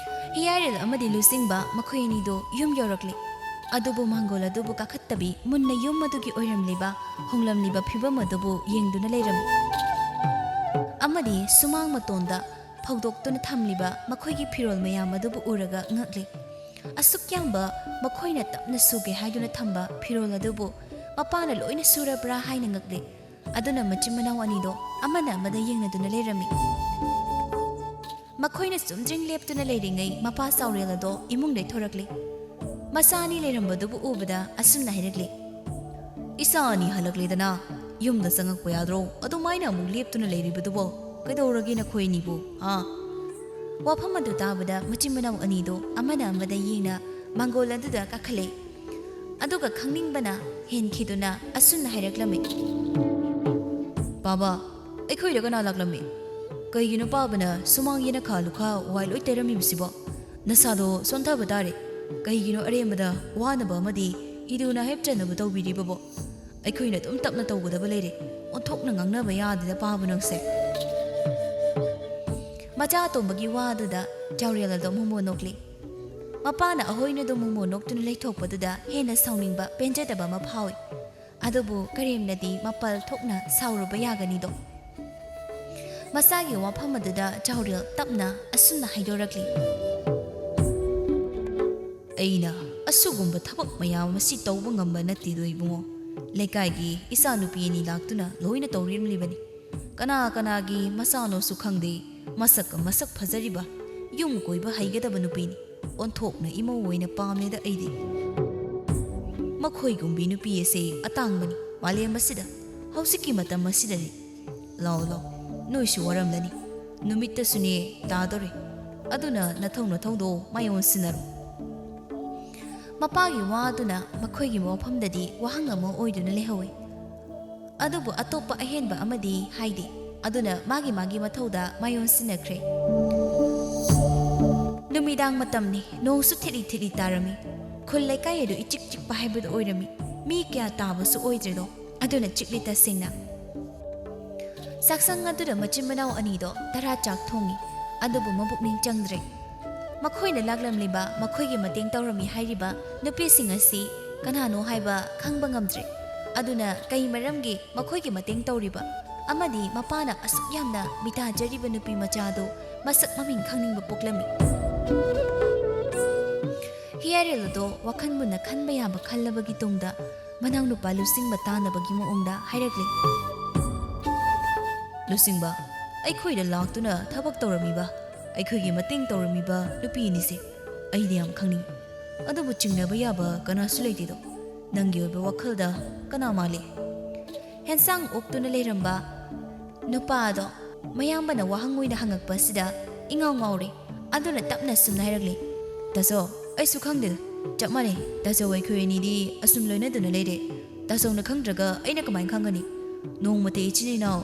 ꯍꯤꯌꯥꯏꯔꯦꯜ ꯑꯃꯗꯤ ꯂꯨꯆꯤꯡꯕ ꯃꯈꯣꯏ ꯑꯅꯤꯗꯣ ꯌꯨꯝ ꯌꯧꯔꯛꯂꯤ꯫ ꯑꯗꯨꯕꯨ ꯃꯥꯡꯒꯣꯜ ꯑꯗꯨꯕꯨ ꯀꯥꯈꯠꯇꯕꯤ ꯃꯨꯟꯅ ꯌꯨꯝ ꯑꯗꯨꯒꯤ ꯑꯣꯏꯔꯝꯂꯤꯕ, ꯍꯣꯡꯂꯝꯂꯤꯕ ꯐꯤꯕꯝ ꯑꯗꯨꯕꯨ ꯌꯦꯡꯗꯨꯅ ꯂꯩꯔꯝꯃꯤ꯫ ꯑꯃꯗꯤ ꯁꯨꯃꯥꯡ ꯃꯇꯣꯟꯗ ꯐꯧꯗꯣꯛꯇꯨꯅ ꯊꯝꯂꯤꯕ ꯃꯈꯣꯏꯒꯤ ꯐꯤꯔꯣꯜ ꯃꯌꯥꯝ ꯑꯗꯨꯕꯨ ꯎꯔꯒ ꯉꯛꯂꯤ꯫ ꯑꯁꯨꯛ ꯌꯥꯝꯕ ꯃꯈꯣꯏꯅ ꯇꯞꯅ ꯁꯨꯒꯦ ꯍꯥꯏꯗꯨꯅ ꯊꯝꯕ ꯐꯤꯔꯣꯜ ꯑꯗꯨꯕꯨ ꯃꯄꯥꯅ ꯂꯣꯏꯅ ꯁꯨꯔꯕ꯭ꯔꯥ ꯍꯥꯏꯅ ꯉꯛꯂꯤ꯫ ꯑꯗꯨꯅ ꯃꯆꯤꯟ ꯃꯅꯥꯎ ꯑꯅꯤꯗꯣ ꯑꯃꯅ ꯑꯃꯗ ꯌꯦꯡꯅꯗꯨꯅ ꯂꯩꯔꯝꯃꯤ꯫ ꯃꯈꯣꯏꯅ ꯆꯨꯝꯗ꯭ꯔꯤꯡ ꯂꯦꯞꯇꯨꯅ ꯂꯩꯔꯤꯉꯩ ꯃꯄꯥ ꯆꯥꯎꯔꯦꯜ ꯑꯗꯣ ꯏꯃꯨꯡꯗꯩ ꯊꯣꯔꯛꯂꯤ꯫ ꯃꯆꯥ ꯑꯅꯤ ꯂꯩꯔꯝꯕꯗꯨꯕꯨ ꯎꯕꯗ ꯑꯁꯨꯝꯅ ꯍꯥꯏꯔꯛꯂꯤ, "ꯏꯆꯥ ꯑꯅꯤ ꯍꯜꯂꯛꯂꯦꯗꯅ, ꯌꯨꯝꯗ ꯆꯪꯉꯛꯄ ꯌꯥꯗ꯭ꯔꯣ? ꯑꯗꯨꯃꯥꯏꯅ ꯑꯃꯨꯛ ꯂꯦꯞꯇꯨꯅ ꯂꯩꯔꯤꯕꯗꯨꯕꯣ? ꯀꯩꯗꯧꯔꯒꯦ ꯅꯈꯣꯏ ꯑꯅꯤꯕꯨ, ꯍꯥ?" ꯋꯥꯐꯝ ꯑꯗꯨ ꯇꯥꯕꯗ ꯃꯆꯤꯟ ꯃꯅꯥꯎ ꯑꯅꯤꯗꯣ ꯑꯃꯅ ꯑꯃꯗ ꯌꯦꯡꯅ ꯃꯥꯡꯒꯣꯜ ꯑꯗꯨꯗ ꯀꯥꯈꯠꯂꯦ꯫ ꯑꯗꯨꯒ ꯈꯪꯅꯤꯡꯕꯅ ꯍꯦꯟꯈꯤꯗꯨꯅ ꯑꯁꯨꯝꯅ ꯍꯥꯏꯔꯛꯂꯝꯃꯤ, "ꯕꯥꯕꯥ, ꯑꯩꯈꯣꯏꯗ ꯀꯅꯥ ꯂꯥꯛꯂꯝꯃꯤ? ꯀꯩꯒꯤꯅꯣ ꯄꯥꯕꯅ ꯁꯨꯃꯥꯡ ꯌꯦꯅꯈꯥ ꯂꯨꯈꯥ ꯋꯥꯏ ꯂꯣꯏ ꯇꯩꯔꯝꯃꯤꯕꯁꯤꯕꯣ? ꯅꯁꯥꯗꯣ ꯁꯣꯟꯊꯕ ꯇꯥꯔꯦ꯫ ꯀꯩꯒꯤꯅꯣ ꯑꯔꯦꯝꯕꯗ ꯋꯥꯅꯕ ꯑꯃꯗꯤ ꯏꯔꯨ ꯅꯥꯍꯦꯞ ꯆꯟꯅꯕ ꯇꯧꯕꯤꯔꯤꯕꯕꯣ? ꯑꯩꯈꯣꯏꯅ ꯑꯗꯨꯝ ꯇꯞꯅ ꯇꯧꯒꯗꯕ ꯂꯩꯔꯦ꯫ ꯑꯣꯟꯊꯣꯛꯅ ꯉꯥꯡꯅꯕ ꯌꯥꯗꯦꯗ ꯄꯥꯕ ꯅꯪꯁꯦ꯫" ꯃꯆꯥ ꯑꯇꯣꯝꯕꯒꯤ ꯋꯥ ꯑꯗꯨꯗ ꯆꯥꯎꯔꯦꯜ ꯑꯗꯣ ꯃꯣꯃꯣ ꯅꯣꯛꯂꯤ꯫ ꯃꯄꯥꯅ ꯑꯍꯣꯏꯅꯗꯣ ꯃꯨꯃꯨ ꯅꯣꯛꯇꯨꯅ ꯂꯩꯊꯣꯛꯄꯗꯨꯗ ꯍꯦꯟꯅ ꯁꯥꯎꯅꯤꯡꯕ, ꯄꯦꯟꯖꯗꯕ ꯑꯃ ꯐꯥꯎꯏ꯫ ꯑꯗꯨꯕꯨ ꯀꯔꯦꯝꯅꯗꯤ ꯃꯄꯜ ꯊꯣꯛꯅ ꯁꯥꯎꯔꯨꯕ ꯌꯥꯒꯅꯤꯗꯣ꯫ ꯃꯁꯥꯒꯤ ꯋꯥꯐꯝ ꯑꯗꯨꯗ ꯆꯥꯎꯔꯦꯜ ꯇꯞꯅ ꯑꯁꯨꯝꯅ ꯍꯥꯏꯗꯣꯔꯛꯂꯤ꯫ "ꯑꯩꯅ ꯑꯁꯤꯒꯨꯝꯕ ꯊꯕꯛ ꯃꯌꯥꯝ ꯑꯁꯤ ꯇꯧꯕ ꯉꯝꯕ ꯅꯠꯇꯦꯗꯣ ꯏꯕꯨꯡꯉꯣ꯫ ꯂꯩꯀꯥꯏꯒꯤ ꯏꯆꯥꯅꯨꯄꯤ ꯑꯅꯤ ꯂꯥꯛꯇꯨꯅ ꯂꯣꯏꯅ ꯇꯧꯔꯤꯔꯝꯂꯤꯕꯅꯤ꯫ ꯀꯅꯥ ꯀꯅꯥꯒꯤ ꯃꯆꯥꯅꯣꯁꯨ ꯈꯪꯗꯦ, ꯃꯁꯛꯀ ꯃꯁꯛ ꯐꯖꯔꯤꯕ, ꯌꯨꯝ ꯀꯣꯏꯕ ꯍꯩꯒꯗꯕ ꯅꯨꯄꯤꯅꯤ꯫ ꯑꯣꯟꯊꯣꯛꯅ ꯏꯃꯧ ꯑꯣꯏꯅ ꯄꯥꯝꯂꯦꯗ ꯑꯩꯗꯤ꯫ ꯃꯈꯣꯏꯒꯨꯝꯕꯤ ꯅꯨꯄꯤ ꯑꯁꯦ ꯑꯇꯥꯡꯕꯅꯤ ꯃꯥꯂꯦꯝ ꯑꯁꯤꯗ, ꯍꯧꯖꯤꯛꯀꯤ ꯃꯇꯝ ꯑꯁꯤꯗꯗꯤ꯫ ꯂꯥꯎ ꯂꯥꯎ, ꯅꯣꯏꯁꯨ ꯋꯥꯔꯝꯂꯅꯤ꯫ ꯅꯨꯃꯤꯠꯇꯁꯨꯅꯦ ꯇꯥꯗꯣꯔꯦ꯫ ꯑꯗꯨꯅ ꯅꯊꯧ ꯅꯊꯧꯗꯣ ꯃꯥꯏ ꯑꯣꯟꯁꯤꯟꯅꯔꯣ꯫" ꯃꯄꯥꯒꯤ ꯋꯥ ꯑꯗꯨꯅ ꯃꯈꯣꯏꯒꯤ ꯋꯥꯐꯝꯗꯗꯤ ꯋꯥꯍꯪ ꯑꯃ ꯑꯣꯏꯗꯨꯅ ꯂꯩꯍꯧꯏ꯫ ꯑꯗꯨꯕꯨ ꯑꯇꯣꯞꯄ ꯑꯍꯦꯟꯕ ꯑꯃꯗꯤ ꯍꯥꯏꯗꯦ꯫ ꯑꯗꯨꯅ ꯃꯥꯒꯤ ꯃꯥꯒꯤ ꯃꯊꯧꯗ ꯃꯥꯏ ꯑꯣꯟꯁꯤꯟꯅꯈ꯭ꯔꯦ꯫ ꯅꯨꯃꯤꯗꯥꯡ ꯃꯇꯝꯅꯤ, ꯅꯣꯡꯁꯨ ꯊꯤꯠꯂꯤ ꯊꯤꯠꯂꯤ ꯇꯥꯔꯝꯃꯤ꯫ ꯈꯨꯜ ꯂꯩꯀꯥꯏ ꯑꯗꯨ ꯏꯆꯤꯛ ꯆꯤꯛꯄ ꯍꯥꯏꯕꯗꯨ ꯑꯣꯏꯔꯝꯃꯤ꯫ ꯃꯤ ꯀꯌꯥ ꯇꯥꯕꯁꯨ ꯑꯣꯏꯗ꯭ꯔꯦꯗꯣ꯫ ꯑꯗꯨꯅ ꯆꯤꯛꯂꯤ ꯇꯁꯦꯡꯅ꯫ ꯆꯥꯛꯁꯪ ꯑꯗꯨꯗ ꯃꯆꯤꯟ ꯃꯅꯥꯎ ꯑꯅꯤꯗꯣ ꯇꯔꯥ ꯆꯥꯛ ꯊꯣꯡꯉꯤ꯫ ꯑꯗꯨꯕꯨ ꯃꯕꯨꯛꯅꯤꯡ ꯆꯪꯗ꯭ꯔꯦ꯫ ꯃꯈꯣꯏꯅ ꯂꯥꯛꯂꯝꯂꯤꯕ, ꯃꯈꯣꯏꯒꯤ ꯃꯇꯦꯡ ꯇꯧꯔꯝꯃꯤ ꯍꯥꯏꯔꯤꯕ ꯅꯨꯄꯤꯁꯤꯡ ꯑꯁꯤ ꯀꯅꯥꯅꯣ ꯍꯥꯏꯕ ꯈꯪꯕ ꯉꯝꯗ꯭ꯔꯦ꯫ ꯑꯗꯨꯅ ꯀꯩ ꯃꯔꯝꯒꯤ ꯃꯈꯣꯏꯒꯤ ꯃꯇꯦꯡ ꯇꯧꯔꯤꯕ ꯑꯃꯗꯤ ꯃꯄꯥꯅ ꯑꯁꯨꯛ ꯌꯥꯝꯅ ꯃꯤꯇꯥꯖꯔꯤꯕ ꯅꯨꯄꯤ ꯃꯆꯥꯗꯨ ꯃꯁꯛ ꯃꯃꯤꯡ ꯈꯪꯅꯤꯡꯕ ꯄꯣꯛꯂꯝꯃꯤ꯫ ꯍꯤꯌꯥꯔꯦꯜ ꯑꯗꯣ ꯋꯥꯈꯜ ꯃꯨꯟꯅ ꯈꯟꯕ ꯌꯥꯕ ꯈꯜꯂꯕꯒꯤ ꯇꯨꯡꯗ ꯃꯅꯥꯎꯅꯨꯄꯥ ꯂꯨꯆꯤꯡꯕ ꯇꯥꯅꯕꯒꯤ ꯃꯑꯣꯡꯗ ꯍꯥꯏꯔꯛꯂꯤ꯫ "ꯂꯨꯆꯤꯡꯕ, ꯑꯩꯈꯣꯏꯗ ꯂꯥꯛꯇꯨꯅ ꯊꯕꯛ ꯇꯧꯔꯝꯃꯤꯕ, ꯑꯩꯈꯣꯏꯒꯤ ꯃꯇꯦꯡ ꯇꯧꯔꯝꯃꯤꯕ ꯅꯨꯄꯤ ꯑꯅꯤꯁꯦ ꯑꯩꯗꯤ ꯌꯥꯝ ꯈꯪꯅꯤꯡꯏ꯫ ꯑꯗꯨꯕꯨ ꯆꯤꯡꯅꯕ ꯌꯥꯕ ꯀꯅꯥꯁꯨ ꯂꯩꯇꯦꯗꯣ꯫ ꯅꯪꯒꯤ ꯑꯣꯏꯕ ꯋꯥꯈꯜꯗ ꯀꯅꯥ ꯃꯥꯜꯂꯤ?" ꯍꯦꯟꯁꯥꯡ ꯑꯣꯛꯇꯨꯅ ꯂꯩꯔꯝꯕ ꯅꯨꯄꯥ ꯑꯗꯣ ꯃꯌꯥꯝꯕꯅ ꯋꯥꯍꯪ ꯑꯣꯏꯅ ꯍꯪꯉꯛꯄ ꯑꯁꯤꯗ ꯏꯉꯥꯎ ꯉꯥꯎꯔꯦ꯫ ꯑꯗꯨꯅ ꯇꯞꯅ ꯁꯨꯝꯅ ꯍꯥꯏꯔꯛꯂꯤ, "ꯇꯥꯆꯧ, ꯑꯩꯁꯨ ꯈꯪꯗꯦꯗ꯫ ꯆꯞ ꯃꯥꯟꯅꯩ꯫ ꯇꯥꯆꯧ ꯑꯩꯈꯣꯏ ꯑꯅꯤꯗꯤ ꯑꯁꯨꯝ ꯂꯣꯏꯅꯗꯨꯅ ꯂꯩꯔꯦ꯫ ꯇꯥꯆꯧꯅ ꯈꯪꯗ꯭ꯔꯒ ꯑꯩꯅ ꯀꯃꯥꯏꯅ ꯈꯪꯒꯅꯤ? ꯅꯣꯡꯃꯇ ꯏꯆꯤꯟ ꯏꯅꯥꯎ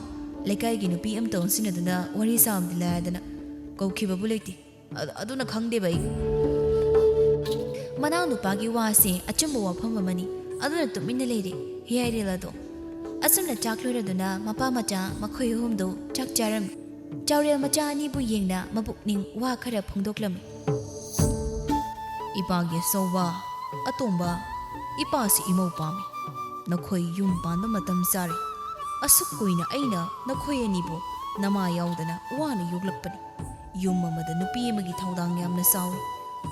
ꯂꯩꯀꯥꯏꯒꯤ ꯅꯨꯄꯤ ꯑꯃꯇ ꯑꯣꯟꯁꯤꯟꯅꯗꯨꯅ ꯋꯥꯔꯤ ꯁꯥꯕꯗꯤ ꯂꯥꯏꯗꯅ ꯀꯧꯈꯤꯕꯕꯨ ꯂꯩꯇꯦ꯫ ꯑ-, ꯑꯗꯨꯅ ꯈꯪꯗꯦꯕ ꯑꯩ꯫" ꯃꯅꯥꯎꯅꯨꯄꯥꯒꯤ ꯋꯥꯁꯦ ꯑꯆꯨꯝꯕ ꯋꯥꯐꯝ ꯑꯃꯅꯤ꯫ ꯑꯗꯨꯅ ꯇꯨꯃꯤꯟꯅ ꯂꯩꯔꯦ ꯍꯤꯌꯥꯏꯔꯦꯜ ꯑꯗꯣ꯫ ꯑꯁꯨꯝꯅ ꯆꯥꯛ ꯂꯣꯏꯔꯗꯨꯅ ꯃꯄꯥ ꯃꯆꯥ ꯃꯈꯣꯏ ꯑꯍꯨꯝꯗꯨ ꯆꯥꯛ ꯆꯥꯔꯝꯃꯤ꯫ ꯆꯥꯎꯔꯦꯜ ꯃꯆꯥ ꯑꯅꯤꯕꯨ ꯌꯦꯡꯅ ꯃꯕꯨꯛꯅꯤꯡ ꯋꯥ ꯈꯔ ꯐꯣꯡꯗꯣꯛꯂꯝꯃꯤ꯫ ꯏꯄꯥꯒꯤ ꯑꯆꯧꯕ, ꯑꯇꯣꯝꯕ, ꯏꯄꯥꯁꯤ ꯏꯃꯧ ꯄꯥꯝꯃꯤ꯫ ꯅꯈꯣꯏ ꯌꯨꯝ ꯄꯥꯟꯕ ꯃꯇꯝ ꯆꯥꯔꯦ꯫ ꯑꯁꯨꯛ ꯀꯨꯏꯅ ꯑꯩꯅ ꯅꯈꯣꯏ ꯑꯅꯤꯕꯨ ꯅꯃꯥ ꯌꯥꯎꯗꯅ ꯋꯥꯅ ꯌꯣꯛꯂꯛꯄꯅꯤ꯫ ꯌꯨꯝ ꯑꯃꯗ ꯅꯨꯄꯤ ꯑꯃꯒꯤ ꯊꯧꯗꯥꯡ ꯌꯥꯝꯅ ꯆꯥꯎꯏ꯫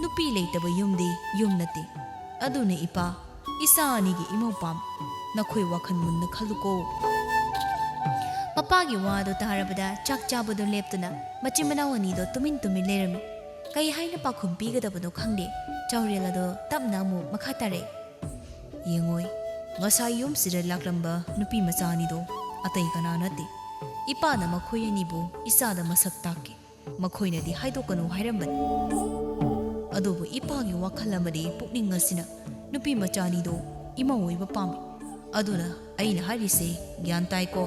ꯅꯨꯄꯤ ꯂꯩꯇꯕ ꯌꯨꯝꯗꯤ ꯌꯨꯝ ꯅꯠꯇꯦ꯫ ꯑꯗꯨꯅ ꯏꯄꯥ, ꯏꯆꯥ ꯑꯅꯤꯒꯤ ꯏꯃꯧ ꯄꯥꯝꯃꯤ꯫ ꯅꯈꯣꯏ ꯋꯥꯈꯜ ꯃꯨꯟꯅ ꯈꯜꯂꯨꯀꯣ꯫ ꯃꯄꯥꯒꯤ ꯋꯥꯗꯨ ꯇꯥꯔꯕꯗ ꯆꯥꯛ ꯆꯥꯕꯗꯨ ꯂꯦꯞꯇꯨꯅ ꯃꯆꯤꯟ ꯃꯅꯥꯎ ꯑꯅꯤꯗꯣ ꯇꯨꯃꯤꯟ ꯇꯨꯃꯤꯟ ꯂꯩꯔꯝꯃꯤ꯫ ꯀꯩ ꯍꯥꯏꯅ ꯄꯥꯎꯈꯨꯝ ꯄꯤꯒꯗꯕꯅꯣ ꯈꯪꯗꯦ꯫ ꯆꯥꯎꯔꯦꯜ ꯑꯗꯣ ꯇꯞꯅ ꯑꯃꯨꯛ ꯃꯈꯥ ꯇꯥꯔꯛꯏ꯫ ꯌꯦꯡꯉꯣꯏ, ꯉꯁꯥꯏ ꯌꯨꯝꯁꯤꯗ ꯂꯥꯛꯂꯝꯕ ꯅꯨꯄꯤ ꯃꯆꯥ ꯑꯅꯤꯗꯣ ꯑꯇꯩ ꯀꯅꯥ ꯅꯠꯇꯦ꯫ ꯏꯄꯥꯅ ꯃꯈꯣꯏ ꯑꯅꯤꯕꯨ ꯏꯆꯥꯗ ꯃꯁꯛ ꯇꯥꯛꯀꯦ꯫ ꯃꯈꯣꯏꯅꯗꯤ ꯍꯥꯏꯗꯣꯛꯀꯅꯨ ꯍꯥꯏꯔꯝꯕꯅꯤ꯫ ꯑꯗꯨꯕꯨ ꯏꯄꯥꯒꯤ ꯋꯥꯈꯜ ꯑꯃꯗꯤ ꯄꯨꯛꯅꯤꯡ ꯑꯁꯤꯅ ꯅꯨꯄꯤ ꯃꯆꯥ ꯑꯅꯤꯗꯨ ꯏꯃꯧ ꯑꯣꯏꯕ ꯄꯥꯝꯃꯤ꯫ ꯑꯗꯨꯅ ꯑꯩꯅ ꯍꯥꯏꯔꯤꯁꯦ ꯒ꯭ꯌꯥꯟ ꯇꯥꯏꯀꯣ?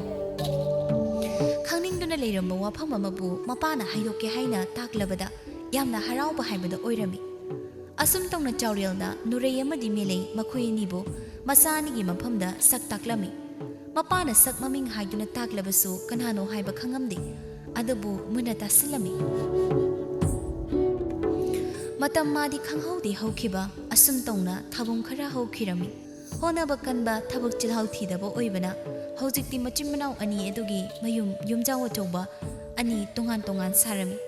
ꯈꯪꯅꯤꯡꯗꯨꯅ ꯂꯩꯔꯝꯕ ꯋꯥꯐꯝ ꯑꯃꯕꯨ ꯃꯄꯥꯅ ꯍꯥꯏꯗꯣꯛꯀꯦ ꯍꯥꯏꯅ ꯇꯥꯛꯂꯕꯗ ꯌꯥꯝꯅ ꯍꯔꯥꯎꯕ ꯍꯥꯏꯕꯗꯨ ꯑꯣꯏꯔꯝꯃꯤ꯫ ꯑꯁꯨꯝ ꯇꯧꯅ ꯆꯥꯎꯔꯦꯜꯅ ꯅꯨꯔꯩ ꯑꯃꯗꯤ ꯃꯦꯂꯩ ꯃꯈꯣꯏ ꯑꯅꯤꯕꯨ ꯃꯆꯥ ꯑꯅꯤꯒꯤ ꯃꯐꯝꯗ ꯁꯛ ꯇꯥꯛꯂꯝꯃꯤ꯫ ꯃꯄꯥꯅ ꯁꯛ ꯃꯃꯤꯡ ꯍꯥꯏꯗꯨꯅ ꯇꯥꯛꯂꯕꯁꯨ ꯀꯅꯥꯅꯣ ꯍꯥꯏꯕ ꯈꯪꯉꯝꯗꯦ꯫ ꯑꯗꯨꯕꯨ ꯃꯨꯟꯅ ꯇꯥꯁꯤꯜꯂꯝꯃꯤ꯫ ꯃꯇꯝ ꯃꯥꯗꯤ ꯈꯪꯍꯧꯗꯦ ꯍꯧꯈꯤꯕ꯫ ꯑꯁꯨꯝ ꯇꯧꯅ ꯊꯥꯕꯨꯡ ꯈꯔ ꯍꯧꯈꯤꯔꯝꯃꯤ꯫ ꯍꯣꯠꯅꯕ ꯀꯟꯕ, ꯊꯕꯛ ꯆꯤꯜꯍꯥꯎ ꯊꯤꯗꯕ ꯑꯣꯏꯕꯅ ꯍꯧꯖꯤꯛꯇꯤ ꯃꯆꯤꯟ ꯃꯅꯥꯎ ꯑꯅꯤ ꯑꯗꯨꯒꯤ ꯃꯌꯨꯝ ꯌꯨꯝꯖꯥꯎ ꯑꯆꯧꯕ ꯑꯅꯤ ꯇꯣꯉꯥꯟ ꯇꯣꯉꯥꯟ ꯁꯥꯔꯝꯃꯤ꯫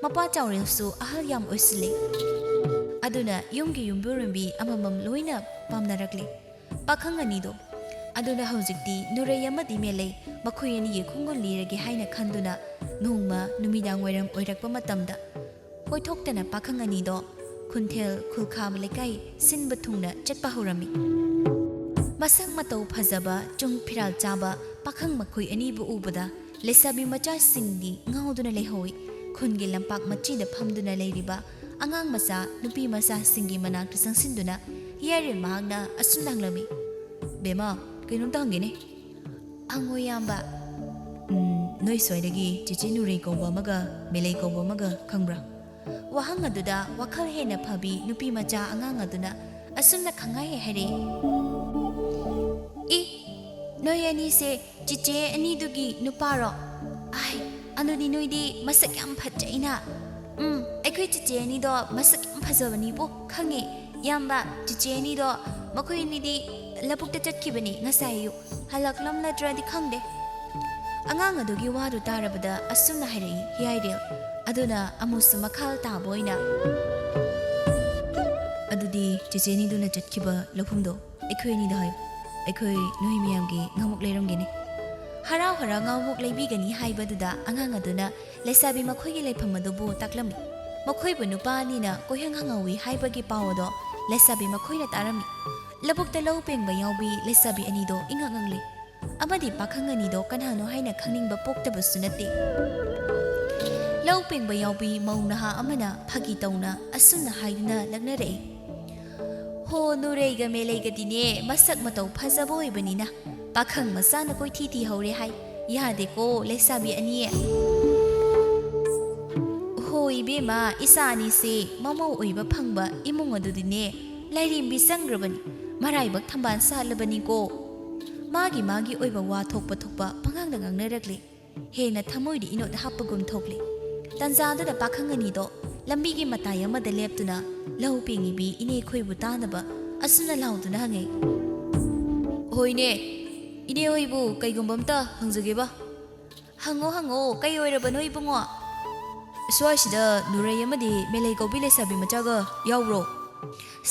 ꯃꯄꯥ ꯆꯥꯎꯔꯦꯜꯁꯨ ꯑꯍꯜ ꯌꯥꯝ ꯑꯣꯏꯁꯤꯜꯂꯦ꯫ ꯑꯗꯨꯅ ꯌꯨꯝꯒꯤ ꯌꯨꯝꯕꯨꯔꯦꯝꯕꯤ ꯑꯃꯃꯝ ꯂꯣꯏꯅ ꯄꯥꯝꯅꯔꯛꯂꯦ꯫ ꯄꯥꯈꯪ ꯑꯅꯤꯗꯣ꯫ ꯑꯗꯨꯅ ꯍꯧꯖꯤꯛꯇꯤ ꯅꯨꯔꯩ ꯑꯃꯗꯤ ꯃꯦꯂꯩ ꯃꯈꯣꯏ ꯑꯅꯤꯒꯤ ꯈꯣꯡꯒꯨꯜ ꯂꯤꯔꯒꯦ ꯍꯥꯏꯅ ꯈꯟꯗꯨꯅ ꯅꯣꯡꯃ ꯅꯨꯃꯤꯗꯥꯡ ꯋꯥꯏꯔꯝ ꯑꯣꯏꯔꯛꯄ ꯃꯇꯝꯗ ꯀꯣꯏꯊꯣꯛꯇꯅ ꯄꯥꯈꯪ ꯑꯅꯤꯗꯣ ꯈꯨꯟꯊꯦꯜ ꯈꯨꯜꯈꯥꯕ ꯂꯩꯀꯥꯏ ꯁꯤꯟꯕ ꯊꯨꯡꯅ ꯆꯠꯄ ꯍꯧꯔꯝꯃꯤ꯫ ꯃꯁꯛ ꯃꯇꯧ ꯐꯖꯕ, ꯆꯨꯡ ꯐꯤꯔꯥꯜ ꯆꯥꯕ ꯄꯥꯈꯪ ꯃꯈꯣꯏ ꯑꯅꯤꯕꯨ ꯎꯕꯗ ꯂꯩꯁꯥꯕꯤ ꯃꯆꯥꯁꯤꯡꯗꯤ ꯉꯥꯎꯗꯨꯅ ꯂꯩꯍꯧꯏ꯫ ꯈꯨꯟꯒꯤ ꯂꯝꯄꯥꯛ ꯃꯆꯤꯗ ꯐꯝꯗꯨꯅ ꯂꯩꯔꯤꯕ ꯑꯉꯥꯡ ꯃꯆꯥ ꯅꯨꯄꯤ ꯃꯆꯥꯁꯤꯡꯒꯤ ꯃꯅꯥꯛꯇ ꯆꯪꯁꯤꯟꯗꯨꯅ ꯌꯥꯏꯔꯦ ꯃꯍꯥꯛꯅ ꯑꯁꯨꯝꯅ ꯍꯪꯂꯝꯃꯤ, "ꯕꯦꯝꯃ, ꯀꯩꯅꯣꯝꯇ ꯍꯪꯒꯦꯅꯦ?" "ꯍꯪꯉꯣ ꯏꯌꯥꯝꯕ꯫" "ꯎꯝ, ꯅꯣꯏ ꯁ꯭ꯋꯥꯏꯗꯒꯤ ꯆꯤꯆꯦ ꯅꯨꯔꯩ ꯀꯧꯕ ꯑꯃꯒ ꯃꯦꯂꯩ ꯀꯧꯕ ꯑꯃꯒ ꯈꯪꯕ꯭ꯔꯥ?" ꯋꯥꯍꯪ ꯑꯗꯨꯗ ꯋꯥꯈꯜ ꯍꯦꯟꯅ ꯐꯕꯤ ꯅꯨꯄꯤ ꯃꯆꯥ ꯑꯉꯥꯡ ꯑꯗꯨꯅ ꯑꯁꯨꯝꯅ ꯈꯪꯍꯥꯏ ꯍꯥꯏꯔꯛꯏ, "ꯏ, ꯅꯣꯏ ꯑꯅꯤꯁꯦ ꯆꯤꯆꯦ ꯑꯅꯤꯗꯨꯒꯤ ꯅꯨꯄꯥꯔꯣ? ꯑꯥꯏ, ꯑꯗꯨꯗꯤ ꯅꯣꯏꯗꯤ ꯃꯁꯛ ꯌꯥꯝ ꯐꯖꯩꯅ꯫" "ꯎꯝ, ꯑꯩꯈꯣꯏ ꯆꯤꯆꯦ ꯑꯅꯤꯗꯣ ꯃꯁꯛ ꯌꯥꯝ ꯐꯖꯕꯅꯤꯕꯨ, ꯈꯪꯉꯦ꯫ ꯏꯌꯥꯝꯕ, ꯆꯤꯆꯦ ꯑꯅꯤꯗꯣ, ꯃꯈꯣꯏ ꯑꯅꯤꯗꯤ ꯂꯧꯕꯨꯛꯇ ꯆꯠꯈꯤꯕꯅꯤ ꯉꯁꯥꯏ ꯑꯌꯨꯛ꯫ ꯍꯜꯂꯛꯂꯝꯂꯗ꯭ꯔꯗꯤ ꯈꯪꯗꯦ꯫" ꯑꯉꯥꯡ ꯑꯗꯨꯒꯤ ꯋꯥꯗꯨ ꯇꯥꯔꯕꯗ ꯑꯁꯨꯝꯅ ꯍꯥꯏꯔꯛꯏ ꯍꯤꯌꯥꯏꯔꯦꯜ ꯑꯗꯨꯅ ꯑꯃꯨꯛꯁꯨ ꯃꯈꯥ ꯇꯥꯕ ꯑꯣꯏꯅ, "ꯑꯗꯨꯗꯤ ꯆꯤꯆꯦ ꯑꯅꯤꯗꯨꯅ ꯆꯠꯈꯤꯕ ꯂꯧꯐꯝꯗꯣ ꯑꯩꯈꯣꯏ ꯑꯅꯤꯗ ꯍꯥꯏꯌꯨ꯫ ꯑꯩꯈꯣꯏ ꯅꯣꯏ ꯃꯌꯥꯝꯒꯤ ꯉꯥꯃꯨꯛ ꯂꯩꯔꯝꯒꯦꯅꯦ꯫" ꯍꯔꯥꯎ ꯍꯔꯥꯎ ꯉꯥꯃꯨꯛ ꯂꯩꯕꯤꯒꯅꯤ ꯍꯥꯏꯕꯗꯨꯗ ꯑꯉꯥꯡ ꯑꯗꯨꯅ ꯂꯩꯁꯥꯕꯤ ꯃꯈꯣꯏꯒꯤ ꯂꯩꯐꯝ ꯑꯗꯨꯕꯨ ꯇꯥꯛꯂꯝꯃꯤ꯫ ꯃꯈꯣꯏꯕꯨ ꯅꯨꯄꯥ ꯑꯅꯤꯅ ꯀꯣꯏꯍꯪ ꯍꯪꯍꯧꯋꯤ ꯍꯥꯏꯕꯒꯤ ꯄꯥꯎ ꯑꯗꯣ ꯂꯩꯁꯥꯕꯤ ꯃꯈꯣꯏꯅ ꯇꯥꯔꯝꯃꯤ꯫ ꯂꯧꯕꯨꯛꯇ ꯂꯧ ꯄꯦꯡꯕ ꯌꯥꯎꯕꯤ ꯂꯩꯁꯥꯕꯤ ꯑꯅꯤꯗꯣ ꯏꯉꯛ ꯉꯛꯂꯤ꯫ ꯑꯃꯗꯤ ꯄꯥꯈꯪ ꯑꯅꯤꯗꯣ ꯀꯅꯥꯅꯣ ꯍꯥꯏꯅ ꯈꯪꯅꯤꯡꯕ ꯄꯣꯛꯇꯕꯁꯨ ꯅꯠꯇꯦ꯫ ꯂꯧ ꯄꯦꯡꯕ ꯌꯥꯎꯕꯤ ꯃꯧ ꯅꯍꯥ ꯑꯃꯅ ꯐꯥꯒꯤ ꯇꯧꯅ ꯑꯁꯨꯝꯅ ꯍꯥꯏꯗꯨꯅ ꯂꯛꯅꯔꯛꯏ, "ꯍꯣ, ꯅꯨꯔꯩꯒ ꯃꯦꯂꯩꯒꯗꯤꯅꯦ ꯃꯁꯛ ꯃꯇꯧ ꯐꯖꯕ ꯑꯣꯏꯕꯅꯤꯅ ꯄꯥꯈꯪ ꯃꯆꯥꯅ ꯀꯣꯏꯊꯤ ꯊꯤꯍꯧꯔꯦ ꯍꯥꯏ꯫ ꯌꯥꯗꯦꯀꯣ ꯂꯩꯁꯥꯕꯤ ꯑꯅꯤ꯫" "ꯍꯣ ꯏꯕꯦꯝꯃ, ꯏꯆꯥ ꯑꯅꯤꯁꯦ ꯃꯃꯧ ꯑꯣꯏꯕ ꯐꯪꯕ ꯏꯃꯨꯡ ꯑꯗꯨꯗꯤꯅꯦ ꯂꯥꯏꯔꯦꯝꯕꯤ ꯆꯪꯈ꯭ꯔꯕꯅꯤ, ꯃꯔꯥꯏꯕꯛ ꯊꯝꯕꯥꯜ ꯁꯥꯠꯂꯕꯅꯤꯀꯣ꯫" ꯃꯥꯒꯤ ꯃꯥꯒꯤ ꯑꯣꯏꯕ ꯋꯥ ꯊꯣꯛꯄ ꯊꯣꯛꯄ ꯄꯉꯥꯡꯗ ꯉꯥꯡꯅꯔꯛꯂꯤ꯫ ꯍꯦꯟꯅ ꯊꯃꯣꯏꯗ ꯏꯅꯣꯠ ꯍꯥꯞꯄꯒꯨꯝ ꯊꯣꯛꯂꯤ꯫ ꯇꯟꯖꯥꯗꯨꯗ ꯄꯥꯈꯪ ꯑꯅꯤꯗꯣ ꯂꯝꯕꯤꯒꯤ ꯃꯇꯥꯏ ꯑꯃꯗ ꯂꯦꯞꯇꯨꯅ ꯂꯧ ꯄꯦꯡꯉꯤꯕꯤ ꯏꯅꯦ ꯈꯣꯏꯕꯨ ꯇꯥꯅꯕ ꯑꯁꯨꯝꯅ ꯂꯥꯎꯗꯨꯅ ꯍꯪꯉꯤ, "ꯍꯣꯏꯅꯦ, ꯏꯅꯦ ꯍꯣꯏꯕꯨ ꯀꯩꯒꯨꯝꯕ ꯑꯝꯇ ꯍꯪꯖꯒꯦꯕ?" "ꯍꯪꯉꯣ, ꯍꯪꯉꯣ, ꯀꯩ ꯑꯣꯏꯔꯕꯅꯣ ꯏꯕꯨꯡꯉꯣ?" "ꯁ꯭ꯋꯥꯏꯁꯤꯗ ꯅꯨꯔꯩ ꯑꯃꯗꯤ ꯃꯦꯂꯩ ꯀꯧꯕꯤ ꯂꯩꯁꯥꯕꯤ ꯃꯆꯥꯒ ꯌꯥꯎꯕ꯭ꯔꯣ?"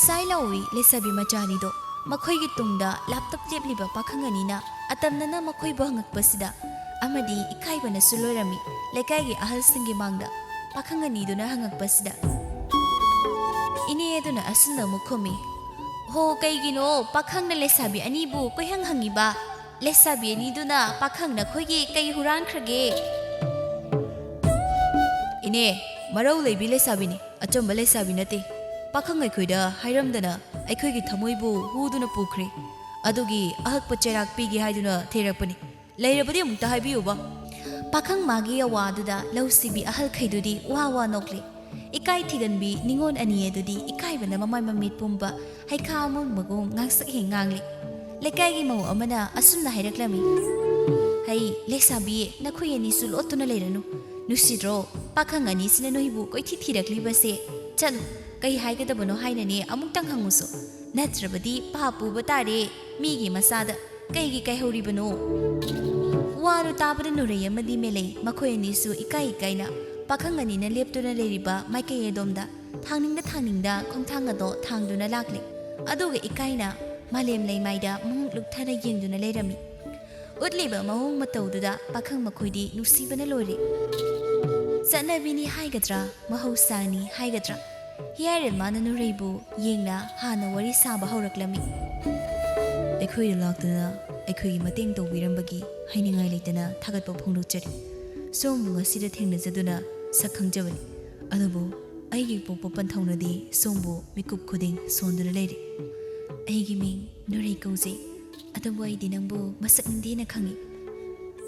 ꯁꯥꯏ ꯂꯥꯎꯏ ꯂꯩꯁꯥꯕꯤ ꯃꯆꯥ ꯑꯅꯤꯗꯣ꯫ ꯃꯈꯣꯏꯒꯤ ꯇꯨꯡꯗ ꯂꯥꯞꯇꯛ ꯂꯦꯞꯂꯤꯕ ꯄꯥꯈꯪ ꯑꯅꯤꯅ ꯑꯇꯝꯅꯅ ꯃꯈꯣꯏꯕꯨ ꯍꯪꯉꯛꯄꯁꯤꯗ ꯑꯃꯗꯤ ꯏꯀꯥꯏꯕꯅꯁꯨ ꯂꯣꯏꯔꯝꯃꯤ꯫ ꯂꯩꯀꯥꯏꯒꯤ ꯑꯍꯜꯁꯤꯡꯒꯤ ꯃꯥꯡꯗ ꯄꯥꯈꯪ ꯑꯅꯤꯗꯨꯅ ꯍꯪꯉꯛꯄꯁꯤꯗ ꯏꯅꯦ ꯑꯗꯨꯅ ꯑꯁꯨꯝꯅ ꯑꯃꯨꯛ ꯈꯨꯝꯃꯤ, "ꯍꯣ, ꯀꯩꯒꯤꯅꯣ ꯄꯥꯈꯪꯅ ꯂꯩꯁꯥꯕꯤ ꯑꯅꯤꯕꯨ ꯀꯣꯏꯍꯪ ꯍꯪꯉꯤꯕ? ꯂꯩꯁꯥꯕꯤ ꯑꯅꯤꯗꯨꯅ ꯄꯥꯈꯪ ꯅꯈꯣꯏꯒꯤ ꯀꯩ ꯍꯨꯔꯥꯟꯈ꯭ꯔꯒꯦ?" "ꯏꯅꯦ, ꯃꯔꯧ ꯂꯩꯕꯤ ꯂꯩꯁꯥꯕꯤꯅꯤ, ꯑꯆꯝꯕ ꯂꯩꯁꯥꯕꯤ ꯅꯠꯇꯦ꯫ ꯄꯥꯈꯪ ꯑꯩꯈꯣꯏꯗ ꯍꯥꯏꯔꯝꯗꯅ ꯑꯩꯈꯣꯏꯒꯤ ꯊꯃꯣꯏꯕꯨ ꯍꯨꯗꯨꯅ ꯄꯨꯈ꯭ꯔꯦ꯫ ꯑꯗꯨꯒꯤ ꯑꯍꯛꯄ ꯆꯩꯔꯥꯛ ꯄꯤꯒꯦ ꯍꯥꯏꯗꯨꯅ ꯊꯤꯔꯛꯄꯅꯤ꯫ ꯂꯩꯔꯕꯗꯤ ꯑꯃꯨꯛꯇ ꯍꯥꯏꯕꯤꯌꯨꯕ꯫" ꯄꯥꯈꯪ ꯃꯥꯒꯤ ꯑꯋꯥꯗꯨꯗ ꯂꯧꯁꯤꯕꯤ ꯑꯍꯜꯈꯩꯗꯨꯗꯤ ꯋꯥ ꯋꯥ ꯅꯣꯛꯂꯤ꯫ ꯏꯀꯥꯏ ꯊꯤꯒꯟꯕꯤ ꯅꯤꯉꯣꯜ ꯑꯅꯤ ꯑꯗꯨꯗꯤ ꯏꯀꯥꯏꯕꯅ ꯃꯃꯥꯏ ꯃꯃꯤꯠ ꯄꯨꯝꯕ ꯍꯩꯈꯥ ꯑꯃꯨꯟꯕꯒꯨꯝ ꯉꯥꯡꯁꯛ ꯍꯦꯛ ꯉꯥꯡꯂꯤ꯫ ꯂꯩꯀꯥꯏꯒꯤ ꯃꯧ ꯑꯃꯅ ꯑꯁꯨꯝꯅ ꯍꯥꯏꯔꯛꯂꯝꯃꯤ, "ꯍꯩ, ꯂꯩꯁꯥꯕꯤ, ꯅꯈꯣꯏ ꯑꯅꯤꯁꯨ ꯂꯣꯠꯇꯨꯅ ꯂꯩꯔꯅꯨ꯫ "ꯅꯨꯡꯁꯤꯗ꯭ꯔꯣ? ꯄꯥꯈꯪ ꯑꯅꯤꯁꯤꯅ ꯅꯣꯏꯕꯨ ꯀꯣꯏꯊꯤ ꯊꯤꯔꯛꯂꯤꯕꯁꯦ꯫ ꯆꯠꯂꯨ, ꯀꯩ ꯍꯥꯏꯒꯗꯕꯅꯣ ꯍꯥꯏꯅꯅꯦ ꯑꯃꯨꯛꯇꯪ ꯍꯪꯉꯨꯁꯨ꯫ ꯅꯠꯇ꯭ꯔꯕꯗꯤ ꯄꯥꯞ ꯄꯨꯕ ꯇꯥꯔꯦ ꯃꯤꯒꯤ ꯃꯆꯥꯗ꯫ ꯀꯩꯒꯤ ꯀꯥꯏꯍꯧꯔꯤꯕꯅꯣ?" ꯋꯥꯗꯨ ꯇꯥꯕꯗ ꯅꯨꯔꯩ ꯑꯃꯗꯤ ꯃꯦꯂꯩ꯫ ꯃꯈꯣꯏ ꯑꯅꯤꯁꯨ ꯏꯀꯥꯏ ꯏꯀꯥꯏꯅ ꯄꯥꯈꯪ ꯑꯅꯤꯅ ꯂꯦꯞꯇꯨꯅ ꯂꯩꯔꯤꯕ ꯃꯥꯏꯀꯩ ꯑꯗꯣꯝꯗ ꯊꯥꯡꯅꯤꯡꯗ ꯊꯥꯡꯅꯤꯡꯗ ꯈꯣꯡꯊꯥꯡ ꯑꯗꯣ ꯊꯥꯡꯗꯨꯅ ꯂꯥꯛꯂꯦ꯫ ꯑꯗꯨꯒ ꯏꯀꯥꯏꯅ ꯃꯥꯂꯦꯝ ꯂꯩꯃꯥꯏꯗ ꯃꯉꯛ ꯂꯨꯛꯊꯅ ꯌꯦꯡꯗꯨꯅ ꯂꯩꯔꯝꯃꯤ꯫ ꯎꯠꯂꯤꯕ ꯃꯑꯣꯡ ꯃꯇꯧꯗꯨꯗ ꯄꯥꯈꯪ ꯃꯈꯣꯏꯗꯤ ꯅꯨꯡꯁꯤꯕꯅ ꯂꯣꯏꯔꯦ꯫ ꯆꯠꯅꯕꯤꯅꯤ ꯍꯥꯏꯒꯗ꯭ꯔꯥ, ꯃꯍꯧꯁꯥꯅꯤ ꯍꯥꯏꯒꯗ꯭ꯔꯥ, ꯍꯤꯌꯥꯏꯔꯦꯟ ꯃꯥꯅ ꯅꯨꯔꯩꯕꯨ ꯌꯦꯡꯅ ꯍꯥꯟꯅ ꯋꯥꯔꯤ ꯁꯥꯕ ꯍꯧꯔꯛꯂꯝꯃꯤ꯫ "ꯑꯩꯈꯣꯏꯗ ꯂꯥꯛꯇꯨꯅ ꯑꯩꯈꯣꯏꯒꯤ ꯃꯇꯦꯡ ꯇꯧꯕꯤꯔꯝꯕꯒꯤ ꯍꯥꯏꯅꯤꯡꯉꯥꯏ ꯂꯩꯇꯅ ꯊꯥꯒꯠꯄ ꯐꯣꯡꯗꯣꯛꯆꯔꯤ꯫ ꯁꯣꯝꯕꯨ ꯉꯁꯤꯗ ꯊꯦꯡꯅꯖꯗꯨꯅ ꯁꯛ ꯈꯪꯖꯕꯅꯤ꯫ ꯑꯗꯨꯕꯨ ꯑꯩꯒꯤ ꯄꯣꯛꯄ ꯄꯟꯊꯧꯅꯗꯤ ꯁꯣꯝꯕꯨ ꯃꯤꯀꯨꯞ ꯈꯨꯗꯤꯡ ꯁꯣꯟꯗꯨꯅ ꯂꯩꯔꯤ꯫ ꯑꯩꯒꯤ ꯃꯤꯡ ꯅꯨꯔꯩ ꯀꯧꯖꯩ, ꯑꯗꯨꯕꯨ ꯑꯩꯗꯤ ꯅꯪꯕꯨ ꯃꯁꯛ ꯅꯤꯡꯊꯤꯅ ꯈꯪꯏ꯫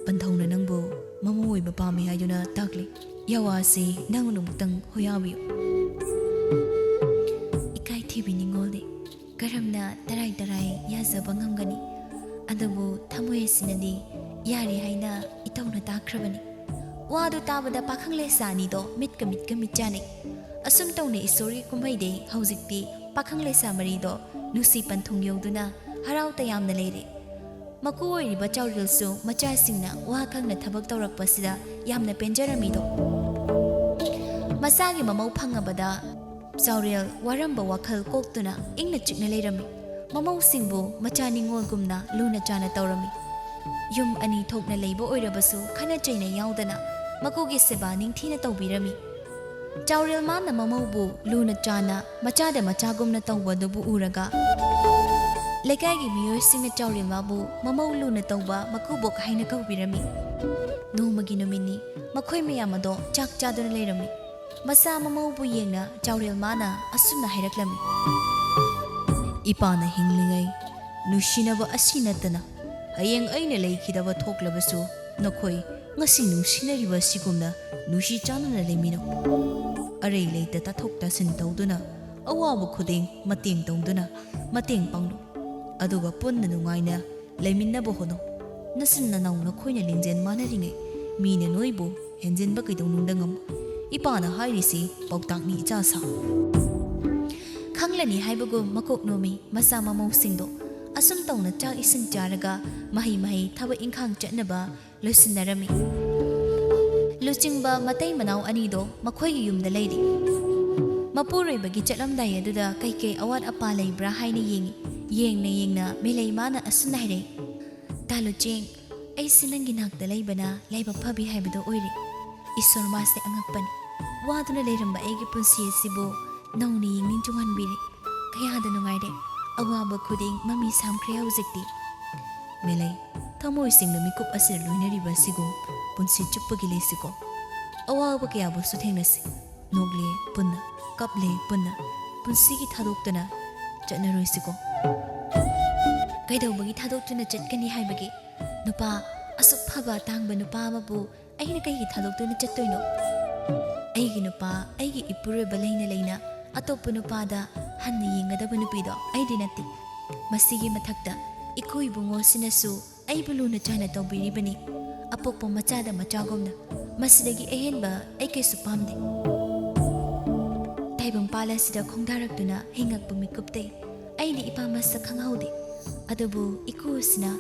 ꯄꯟꯊꯧꯅ ꯅꯪꯕꯨ ꯃꯃꯧ ꯑꯣꯏꯕ ꯄꯥꯝꯃꯤ ꯍꯥꯏꯗꯨꯅ ꯇꯥꯛꯂꯤ꯫ ꯌꯥꯋꯥꯁꯤ ꯅꯪꯅ ꯑꯃꯨꯛꯇꯪ ꯍꯣꯌꯥꯕꯤꯌꯨ꯫" ꯏꯀꯥꯏꯊꯤꯕꯤ ꯅꯤꯡꯉꯣꯜꯗꯤ ꯀꯔꯝꯅ ꯇꯔꯥꯏ ꯇꯔꯥꯏ ꯌꯥꯖꯕ ꯉꯝꯒꯅꯤ? ꯑꯗꯨꯕꯨ ꯊꯃꯣꯏ ꯑꯁꯤꯅꯗꯤ ꯌꯥꯔꯦ ꯍꯥꯏꯅ ꯏꯇꯧꯅ ꯇꯥꯈ꯭ꯔꯕꯅꯤ꯫ ꯋꯥꯗꯨ ꯇꯥꯕꯗ ꯄꯥꯈꯪ ꯂꯩꯁꯥ ꯑꯅꯤꯗꯣ ꯃꯤꯠꯀ ꯃꯤꯠꯀ ꯃꯤꯠ ꯆꯥꯅꯩ꯫ ꯑꯁꯨꯝ ꯇꯧꯅ ꯏꯁꯣꯔꯒꯤ ꯀꯨꯝꯍꯩꯗꯤ ꯍꯧꯖꯤꯛꯇꯤ ꯄꯥꯈꯪ ꯂꯩꯁꯥ ꯃꯔꯤꯗꯣ ꯅꯨꯡꯁꯤ ꯄꯟꯊꯨꯡ ꯌꯧꯗꯨꯅ ꯍꯔꯥꯎ ꯇꯌꯥꯝꯅ ꯂꯩꯔꯦ꯫ ꯃꯀꯨ ꯑꯣꯏꯔꯤꯕ ꯆꯥꯎꯔꯦꯜꯁꯨ ꯃꯆꯥꯁꯤꯡꯅ ꯋꯥ ꯈꯪꯅ ꯊꯕꯛ ꯇꯧꯔꯛꯄꯁꯤꯗ ꯌꯥꯝꯅ ꯄꯦꯟꯖꯔꯝꯃꯤꯗꯣ꯫ ꯃꯆꯥꯒꯤ ꯃꯃꯧ ꯐꯪꯉꯕꯗ ꯆꯥꯎꯔꯦꯜ ꯋꯥꯔꯝꯕ ꯋꯥꯈꯜ ꯀꯣꯛꯇꯨꯅ ꯏꯪꯅ ꯆꯤꯛꯅ ꯂꯩꯔꯝꯃꯤ꯫ ꯃꯃꯧꯁꯤꯡꯕꯨ ꯃꯆꯥ ꯅꯤꯡꯉꯣꯜꯒꯨꯝꯅ ꯂꯨꯅ ꯆꯥꯅ ꯇꯧꯔꯝꯃꯤ꯫ ꯌꯨꯝ ꯑꯅꯤ ꯊꯣꯛꯅ ꯂꯩꯕ ꯑꯣꯏꯔꯕꯁꯨ ꯈꯠꯅ ꯆꯩꯅ ꯌꯥꯎꯗꯅ ꯃꯀꯨꯒꯤ ꯁꯦꯕꯥ ꯅꯤꯡꯊꯤꯅ ꯇꯧꯕꯤꯔꯝꯃꯤ꯫ ꯆꯥꯎꯔꯦꯜ ꯃꯥꯅ ꯃꯃꯧꯕꯨ ꯂꯨꯅ ꯆꯥꯅ ꯃꯆꯥꯗ ꯃꯆꯥꯒꯨꯝꯅ ꯇꯧꯕ ꯑꯗꯨꯕꯨ ꯎꯔꯒ ꯂꯩꯀꯥꯏꯒꯤ ꯃꯤꯑꯣꯏꯁꯤꯡꯅ ꯆꯥꯎꯔꯦꯜ ꯃꯥꯕꯨ ꯃꯃꯧ ꯂꯨꯅ ꯇꯧꯕ ꯃꯀꯨꯕꯣꯛ ꯍꯥꯏꯅ ꯀꯧꯕꯤꯔꯝꯃꯤ꯫ ꯅꯣꯡꯃꯒꯤ ꯅꯨꯃꯤꯠꯅꯤ ꯃꯈꯣꯏ ꯃꯌꯥꯝ ꯑꯗꯣ ꯆꯥꯛ ꯆꯥꯗꯨꯅ ꯂꯩꯔꯝꯃꯤ꯫ ꯃꯆꯥ ꯃꯃꯧꯕꯨ ꯌꯦꯡꯅ ꯆꯥꯎꯔꯦꯜ ꯃꯥꯅ ꯑꯁꯨꯝꯅ ꯍꯥꯏꯔꯛꯂꯝꯃꯤ꯫ "ꯏꯄꯥꯅ ꯍꯤꯡꯂꯤꯉꯩ ꯅꯨꯡꯁꯤꯅꯕ ꯑꯁꯤ ꯅꯠꯇꯅ ꯍꯌꯦꯡ ꯑꯩꯅ ꯂꯩꯈꯤꯗꯕ ꯊꯣꯛꯂꯕꯁꯨ ꯅꯈꯣꯏ ꯉꯁꯤ ꯅꯨꯡꯁꯤꯅꯔꯤꯕ ꯑꯁꯤꯒꯨꯝꯅ ꯅꯨꯡꯁꯤ ꯆꯥꯟꯅꯅ ꯂꯩꯃꯤꯟꯅꯧ꯫ ꯑꯔꯩ ꯂꯩꯇ ꯇꯥꯊꯣꯛ ꯇꯥꯁꯤꯟ ꯇꯧꯗꯨꯅ ꯑꯋꯥꯕ ꯈꯨꯗꯤꯡ ꯃꯇꯦꯡ ꯇꯧꯗꯨꯅ ꯃꯇꯦꯡ ꯄꯥꯡꯂꯨ꯫ ꯑꯗꯨꯒ ꯄꯨꯟꯅ ꯅꯨꯡꯉꯥꯏꯅ ꯂꯩꯃꯤꯟꯅꯕ ꯍꯣꯠꯅꯧ꯫ ꯅꯆꯤꯟ ꯅꯅꯥꯎ ꯅꯈꯣꯏꯅ ꯂꯤꯡꯖꯦꯜ ꯃꯥꯟꯅꯔꯤꯉꯩ ꯃꯤꯅ ꯅꯣꯏꯕꯨ ꯍꯦꯟꯖꯤꯟꯕ ꯀꯩꯗꯧꯅꯨꯡꯗ ꯉꯝꯃꯣ꯫ ꯏꯄꯥꯅ ꯍꯥꯏꯔꯤꯁꯤ ꯄꯥꯎꯇꯥꯛꯅꯤ, ꯏꯆꯥꯁꯥ꯫ ꯈꯪꯂꯅꯤ ꯍꯥꯏꯕꯒꯨꯝ ꯃꯀꯣꯛ ꯅꯣꯝꯃꯤ ꯃꯆꯥ ꯃꯃꯧꯁꯤꯡꯗꯣ꯫ ꯑꯁꯨꯝ ꯇꯧꯅ ꯆꯥꯛ ꯏꯁꯤꯡ ꯆꯥꯔꯒ ꯃꯍꯩ ꯃꯍꯩ ꯊꯕꯛ ꯏꯪꯈꯥꯡ ꯆꯠꯅꯕ ꯂꯣꯏꯁꯤꯟꯅꯔꯝꯃꯤ꯫ ꯂꯨꯆꯤꯡꯕ ꯃꯇꯩ ꯃꯅꯥꯎ ꯑꯅꯤꯗꯣ ꯃꯈꯣꯏꯒꯤ ꯌꯨꯝꯗ ꯂꯩꯔꯤ꯫ ꯃꯄꯨꯔꯣꯏꯕꯒꯤ ꯆꯠꯂꯝꯗꯥꯏ ꯑꯗꯨꯗ ꯀꯩꯀꯩ ꯑꯋꯥꯠ ꯑꯄꯥ ꯂꯩꯕ꯭ꯔꯥ ꯍꯥꯏꯅ ꯌꯦꯡꯉꯤ꯫ ꯌꯦꯡꯅ ꯌꯦꯡꯅ ꯃꯦꯂꯩꯃꯥꯅ ꯑꯁꯨꯝꯅ ꯍꯥꯏꯔꯛꯏ, "ꯇꯥ ꯂꯨꯆꯤꯡ, ꯑꯩꯁꯦ ꯅꯪꯒꯤ ꯅꯥꯛꯇ ꯂꯩꯕꯅ ꯂꯥꯏꯕꯛ ꯐꯕꯤ ꯍꯥꯏꯕꯗꯣ ꯑꯣꯏꯔꯦ꯫ ꯏꯁꯣꯔ ꯃꯥꯁꯦ ꯑꯉꯛꯄꯅꯤ꯫ ꯋꯥꯗꯨꯅ ꯂꯩꯔꯝꯕ ꯑꯩꯒꯤ ꯄꯨꯟꯁꯤ ꯑꯁꯤꯕꯨ ꯅꯧꯅ ꯌꯦꯡꯅꯤꯡ ꯆꯣꯡꯍꯟꯕꯤꯔꯦ꯫ ꯀꯌꯥꯗ ꯅꯨꯡꯉꯥꯏꯔꯦ꯫ ꯑꯋꯥꯕ ꯈꯨꯗꯤꯡ ꯃꯃꯤ ꯁꯥꯝꯈ꯭ꯔꯦ ꯍꯧꯖꯤꯛꯇꯤ꯫" ꯃꯦꯂꯩ, ꯊꯃꯣꯏꯁꯤꯡꯅ ꯃꯤꯀꯨꯞ ꯑꯁꯤꯗ ꯂꯣꯏꯅꯔꯤꯕ ꯑꯁꯤꯒꯨꯝ ꯄꯨꯟꯁꯤ ꯆꯨꯞꯄꯒꯤ ꯂꯩꯁꯤꯀꯣ꯫ ꯑꯋꯥꯕ ꯀꯌꯥꯕꯨꯁꯨ ꯊꯦꯡꯅꯁꯤ꯫ ꯅꯣꯛꯂꯦ ꯄꯨꯟꯅ, ꯀꯞꯂꯦ ꯄꯨꯟꯅ, ꯄꯨꯟꯁꯤꯒꯤ ꯊꯥꯗꯣꯛꯇꯨꯅ ꯆꯠꯅꯔꯣꯏꯁꯤꯀꯣ꯫ ꯀꯩꯗꯧꯕꯒꯤ ꯊꯥꯗꯣꯛꯇꯨꯅ ꯆꯠꯀꯅꯤ ꯍꯥꯏꯕꯒꯤ? ꯅꯨꯄꯥ ꯑꯁꯨꯛ ꯐꯕ ꯑꯇꯥꯡꯕ ꯅꯨꯄꯥ ꯑꯃꯕꯨ ꯑꯩꯅ ꯀꯩꯒꯤ ꯊꯥꯗꯣꯛꯇꯨꯅ ꯆꯠꯇꯣꯏꯅꯣ? ꯑꯩꯒꯤ ꯅꯨꯄꯥ, ꯑꯩꯒꯤ ꯏꯄꯨꯔꯣꯏꯕ ꯂꯩꯅ ꯂꯩꯅ ꯑꯇꯣꯞꯄ ꯅꯨꯄꯥꯗ ꯍꯟꯅ ꯌꯦꯡꯒꯗꯕ ꯅꯨꯄꯤꯗꯣ ꯑꯩꯗꯤ ꯅꯠꯇꯦ꯫ ꯃꯁꯤꯒꯤ ꯃꯊꯛꯇ ꯏꯈꯣ ꯏꯕꯨꯡꯉꯣꯁꯤꯅꯁꯨ ꯑꯩꯕꯨ ꯂꯨꯅ ꯆꯥꯟꯅ ꯇꯧꯕꯤꯔꯤꯕꯅꯤ, ꯑꯄꯣꯛꯄ ꯃꯆꯥꯗ ꯃꯆꯥꯒꯨꯝꯅ꯫ ꯃꯁꯤꯗꯒꯤ ꯑꯍꯦꯟꯕ ꯑꯩ ꯀꯩꯁꯨ ꯄꯥꯝꯗꯦ꯫ ꯇꯥꯏꯕꯪꯄꯥꯜ ꯑꯁꯤꯗ ꯈꯣꯡꯗꯥꯔꯛꯇꯨꯅ ꯍꯤꯡꯉꯛꯄ ꯃꯤꯀꯨꯞꯇꯩ ꯑꯩꯗꯤ ꯏꯄꯥ ꯃꯁꯛ ꯈꯪꯍꯧꯗꯦ꯫ ꯑꯗꯨꯕꯨ ꯏꯈꯣꯁꯤꯅ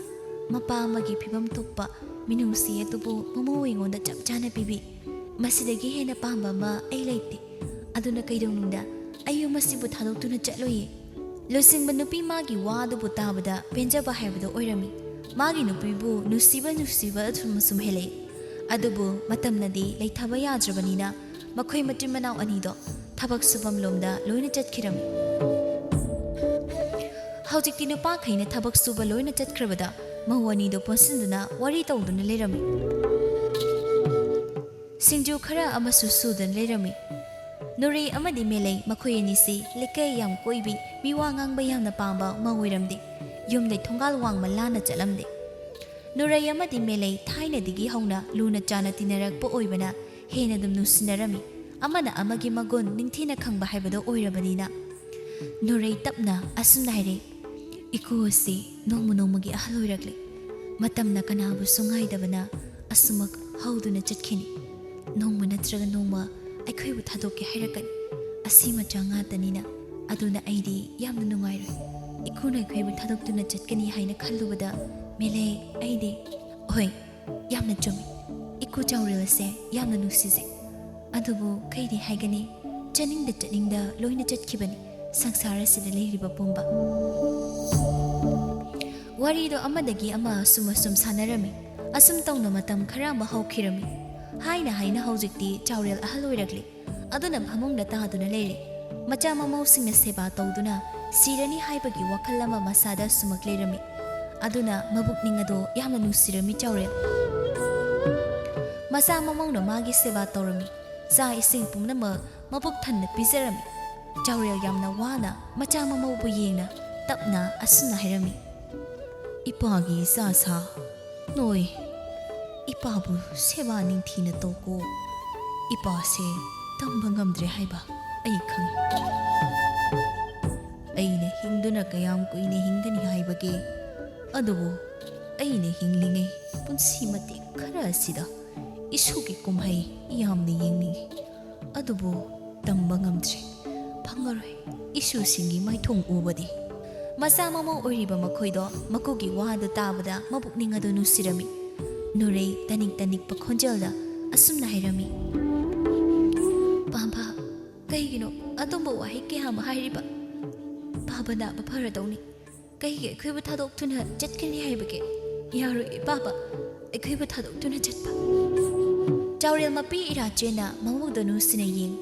ꯃꯄꯥ ꯑꯃꯒꯤ ꯐꯤꯕꯝ ꯊꯣꯛꯄ ꯃꯤꯅꯨꯡꯁꯤ ꯑꯗꯨꯕꯨ ꯃꯃꯧ ꯑꯩꯉꯣꯟꯗ ꯆꯞ ꯆꯥꯅ ꯄꯤꯕꯤ꯫ ꯃꯁꯤꯗꯒꯤ ꯍꯦꯟꯅ ꯄꯥꯝꯕ ꯑꯃ ꯑꯩ ꯂꯩꯇꯦ꯫ ꯑꯗꯨꯅ ꯀꯩꯗꯧꯅꯨꯡꯗ ꯑꯩ ꯌꯨꯝ ꯑꯁꯤꯕꯨ ꯊꯥꯗꯣꯛꯇꯨꯅ ꯆꯠꯂꯣꯏꯌꯦ꯫ ꯂꯨꯆꯤꯡꯕ ꯅꯨꯄꯤ ꯃꯥꯒꯤ ꯋꯥ ꯑꯗꯨꯕꯨ ꯇꯥꯕꯗ ꯄꯦꯟꯖꯕ ꯍꯥꯏꯕꯗꯣ ꯑꯣꯏꯔꯝꯃꯤ꯫ ꯃꯥꯒꯤ ꯅꯨꯄꯤꯕꯨ ꯅꯨꯡꯁꯤꯕ ꯅꯨꯡꯁꯤꯕ ꯑꯁꯨꯝ ꯑꯁꯨꯝ ꯍꯦꯜꯂꯛꯏ꯫ ꯑꯗꯨꯕꯨ ꯃꯇꯝꯅꯗꯤ ꯂꯩꯊꯕ ꯌꯥꯗ꯭ꯔꯕꯅꯤꯅ ꯃꯈꯣꯏ ꯃꯆꯤꯟ ꯃꯅꯥꯎ ꯑꯅꯤꯗꯣ ꯊꯕꯛ ꯁꯨꯐꯝ ꯂꯣꯝꯗ ꯂꯣꯏꯅ ꯆꯠꯈꯤꯔꯝꯃꯤ꯫ ꯍꯧꯖꯤꯛꯇꯤ ꯅꯨꯄꯥꯈꯩꯅ ꯊꯕꯛ ꯁꯨꯕ ꯂꯣꯏꯅ ꯆꯠꯈ꯭ꯔꯕꯗ ꯃꯧ ꯑꯅꯤꯗꯣ ꯄꯨꯟꯁꯤꯟꯗꯨꯅ ꯋꯥꯔꯤ ꯇꯧꯗꯨꯅ ꯂꯩꯔꯝꯃꯤ꯫ ꯁꯤꯡꯖꯨ ꯈꯔ ꯑꯃꯁꯨ ꯁꯨꯗꯨꯅ ꯂꯩꯔꯝꯃꯤ꯫ ꯅꯨꯔꯩ ꯑꯃꯗꯤ ꯃꯦꯂꯩ ꯃꯈꯣꯏ ꯑꯅꯤꯁꯤ ꯂꯩꯀꯥꯏ ꯌꯥꯝ ꯀꯣꯏꯕꯤ, ꯃꯤꯋꯥ ꯉꯥꯡꯕ ꯌꯥꯝꯅ ꯄꯥꯝꯕ ꯃꯧ ꯑꯣꯏꯔꯝꯗꯦ꯫ ꯌꯨꯝꯗꯩ ꯊꯣꯡꯒꯥꯜ ꯋꯥꯡꯃ ꯂꯥꯟꯅ ꯆꯠꯂꯝꯗꯦ꯫ ꯅꯨꯔꯩ ꯑꯃꯗꯤ ꯃꯦꯂꯩ ꯊꯥꯏꯅꯗꯒꯤ ꯍꯧꯅ ꯂꯨꯅ ꯆꯥꯟꯅ ꯇꯤꯟꯅꯔꯛꯄ ꯑꯣꯏꯕꯅ ꯍꯦꯟꯅ ꯑꯗꯨꯝ ꯅꯨꯡꯁꯤꯅꯔꯝꯃꯤ꯫ ꯑꯃꯅ ꯑꯃꯒꯤ ꯃꯒꯨꯟ ꯅꯤꯡꯊꯤꯅ ꯈꯪꯕ ꯍꯥꯏꯕꯗꯣ ꯑꯣꯏꯔꯕꯅꯤꯅ꯫ ꯅꯨꯔꯩ ꯇꯞꯅ ꯑꯁꯨꯝꯅ ꯍꯥꯏꯔꯛꯏ, "ꯏꯈꯣ ꯑꯁꯤ ꯅꯣꯡꯃ ꯅꯣꯡꯃꯒꯤ ꯑꯍꯜ ꯑꯣꯏꯔꯛꯂꯦ꯫ ꯃꯇꯝꯅ ꯀꯅꯥꯕꯨꯁꯨ ꯉꯥꯏꯗꯕꯅ ꯑꯁꯨꯃꯛ ꯍꯧꯗꯨꯅ ꯆꯠꯈꯤꯅꯤ꯫ ꯅꯣꯡꯃ ꯅꯠꯇ꯭ꯔꯒ ꯅꯣꯡꯃ ꯑꯩꯈꯣꯏꯕꯨ ꯊꯥꯗꯣꯛꯀꯦ ꯍꯥꯏꯔꯛꯀꯅꯤ꯫ ꯑꯁꯤ ꯃꯆꯥ ꯉꯥꯛꯇꯅꯤꯅ꯫ ꯑꯗꯨꯅ ꯑꯩꯗꯤ ꯌꯥꯝꯅ ꯅꯨꯡꯉꯥꯏꯔꯣꯏ꯫ ꯏꯀꯨꯅ ꯑꯩꯈꯣꯏꯕꯨ ꯊꯥꯗꯣꯛꯇꯨꯅ ꯆꯠꯀꯅꯤ ꯍꯥꯏꯅ ꯈꯜꯂꯨꯕꯗ, ꯃꯦꯂꯦ, ꯑꯩꯗꯤ, ꯍꯣꯏ, ꯌꯥꯝꯅ ꯆꯨꯝꯃꯤ꯫ ꯏꯀꯨ ꯆꯥꯎꯔꯦꯜ ꯑꯁꯦ ꯌꯥꯝꯅ ꯅꯨꯡꯁꯤꯖꯩ꯫ ꯑꯗꯨꯕꯨ ꯀꯩꯗꯤ ꯍꯥꯏꯒꯅꯤ, ꯆꯠꯅꯤꯡꯗ ꯆꯠꯅꯤꯡꯗ ꯂꯣꯏꯅ ꯆꯠꯈꯤꯕꯅꯤ ꯁꯪꯁꯥꯔ ꯑꯁꯤꯗ ꯂꯩꯔꯤꯕ ꯄꯨꯝꯕ꯫ ꯋꯥꯔꯤꯗꯣ ꯑꯃꯗꯒꯤ ꯑꯃ ꯑꯁꯨꯝ ꯑꯁꯨꯝ ꯁꯥꯟꯅꯔꯝꯃꯤ꯫ ꯑꯁꯨꯝ ꯇꯧꯅ ꯃꯇꯝ ꯈꯔ ꯑꯃ ꯍꯧꯈꯤꯔꯝꯃꯤ꯫ ꯍꯥꯏꯅ ꯍꯥꯏꯅ ꯍꯧꯖꯤꯛꯇꯤ ꯆꯥꯎꯔꯦꯜ ꯑꯍꯜ ꯑꯣꯏꯔꯛꯂꯤ꯫ ꯑꯗꯨꯅ ꯐꯃꯨꯡꯗ ꯇꯥꯗꯨꯅ ꯂꯩꯔꯦ꯫ ꯃꯆꯥ ꯃꯃꯧꯁꯤꯡꯅ ꯁꯦꯕꯥ ꯇꯧꯗꯨꯅ ꯁꯤꯔꯅꯤ ꯍꯥꯏꯕꯒꯤ ꯋꯥꯈꯜ ꯑꯃ ꯃꯁꯥꯗ ꯁꯨꯃꯛ ꯂꯩꯔꯝꯃꯤ꯫ ꯑꯗꯨꯅ ꯃꯕꯨꯛꯅꯤꯡ ꯑꯗꯣ ꯌꯥꯝꯅ ꯅꯨꯡꯁꯤꯔꯝꯃꯤ ꯆꯥꯎꯔꯦꯜ꯫ ꯃꯆꯥ ꯃꯃꯧꯅ ꯃꯥꯒꯤ ꯁꯦꯕꯥ ꯇꯧꯔꯝꯃꯤ꯫ ꯆꯥꯛ ꯏꯁꯤꯡ ꯄꯨꯝꯅꯃꯛ ꯃꯄꯨꯛ ꯊꯟꯅ ꯄꯤꯖꯔꯝꯃꯤ꯫ ꯆꯥꯎꯔꯦꯜ ꯌꯥꯝꯅ ꯋꯥꯅ ꯃꯆꯥ ꯃꯃꯧꯕꯨ ꯌꯦꯡꯅ ꯇꯞꯅ ꯑꯁꯨꯝꯅ ꯍꯥꯏꯔꯝꯃꯤ, "ꯏꯄꯥꯒꯤ ꯏꯆꯥ ꯁꯥ, ꯅꯣꯏ ꯏꯄꯥꯕꯨ ꯁꯦꯕꯥ ꯅꯤꯡꯊꯤꯅ ꯇꯧꯀꯣ꯫ ꯏꯄꯥꯁꯦ ꯇꯝꯕ ꯉꯝꯗ꯭ꯔꯦ ꯍꯥꯏꯕ ꯑꯩ ꯈꯪꯏ꯫ ꯑꯩꯅ ꯍꯤꯡꯗꯨꯅ ꯀꯌꯥꯝ ꯀꯨꯏꯅ ꯍꯤꯡꯒꯅꯤ ꯍꯥꯏꯕꯒꯦ? ꯑꯗꯨꯕꯨ ꯑꯩꯅ ꯍꯤꯡꯂꯤꯉꯩ ꯄꯨꯟꯁꯤ ꯃꯇꯦꯛ ꯈꯔ ꯑꯁꯤꯗ ꯏꯁꯨꯒꯤ ꯀꯨꯝꯍꯩ ꯌꯥꯝꯅ ꯌꯦꯡꯅꯤꯡꯏ꯫ ꯑꯗꯨꯕꯨ ꯇꯝꯕ ꯉꯝꯗ꯭ꯔꯦ, ꯐꯪꯉꯔꯣꯏ ꯏꯁꯨꯁꯤꯡꯒꯤ ꯃꯥꯏꯊꯣꯡ ꯎꯕꯗꯤ꯫" ꯃꯆꯥ ꯃꯃꯧ ꯑꯣꯏꯔꯤꯕ ꯃꯈꯣꯏꯗꯣ ꯃꯀꯨꯒꯤ ꯋꯥꯗꯨ ꯇꯥꯕꯗ ꯃꯕꯨꯛꯅꯤꯡ ꯑꯗꯨ ꯅꯨꯡꯁꯤꯔꯝꯃꯤ꯫ ꯅꯨꯔꯩ ꯇꯅꯤꯛ ꯇꯅꯤꯛꯄ ꯈꯣꯟꯖꯦꯜꯗ ꯑꯁꯨꯝꯅ ꯍꯥꯏꯔꯝꯃꯤ, "ꯄꯥꯝꯕ, ꯀꯩꯒꯤꯅꯣ ꯑꯗꯨꯝꯕ ꯋꯥꯍꯩ ꯀꯌꯥ ꯑꯃ ꯍꯥꯏꯔꯤꯕ? ꯄꯥꯕ ꯅꯥꯕ ꯐꯔꯗꯧꯅꯤ꯫ ꯀꯩꯒꯤ ꯑꯩꯈꯣꯏꯕꯨ ꯊꯥꯗꯣꯛꯇꯨꯅ ꯆꯠꯀꯅꯤ ꯍꯥꯏꯕꯒꯦ? ꯌꯥꯔꯣꯏ ꯄꯥꯕ, ꯑꯩꯈꯣꯏꯕꯨ ꯊꯥꯗꯣꯛꯇꯨꯅ ꯆꯠꯄ꯫" ꯆꯥꯎꯔꯦꯜ ꯃꯄꯤ ꯏꯔꯥꯆꯦꯟꯅ ꯃꯃꯧꯗ ꯅꯨꯡꯁꯤꯅ ꯌꯦꯡ,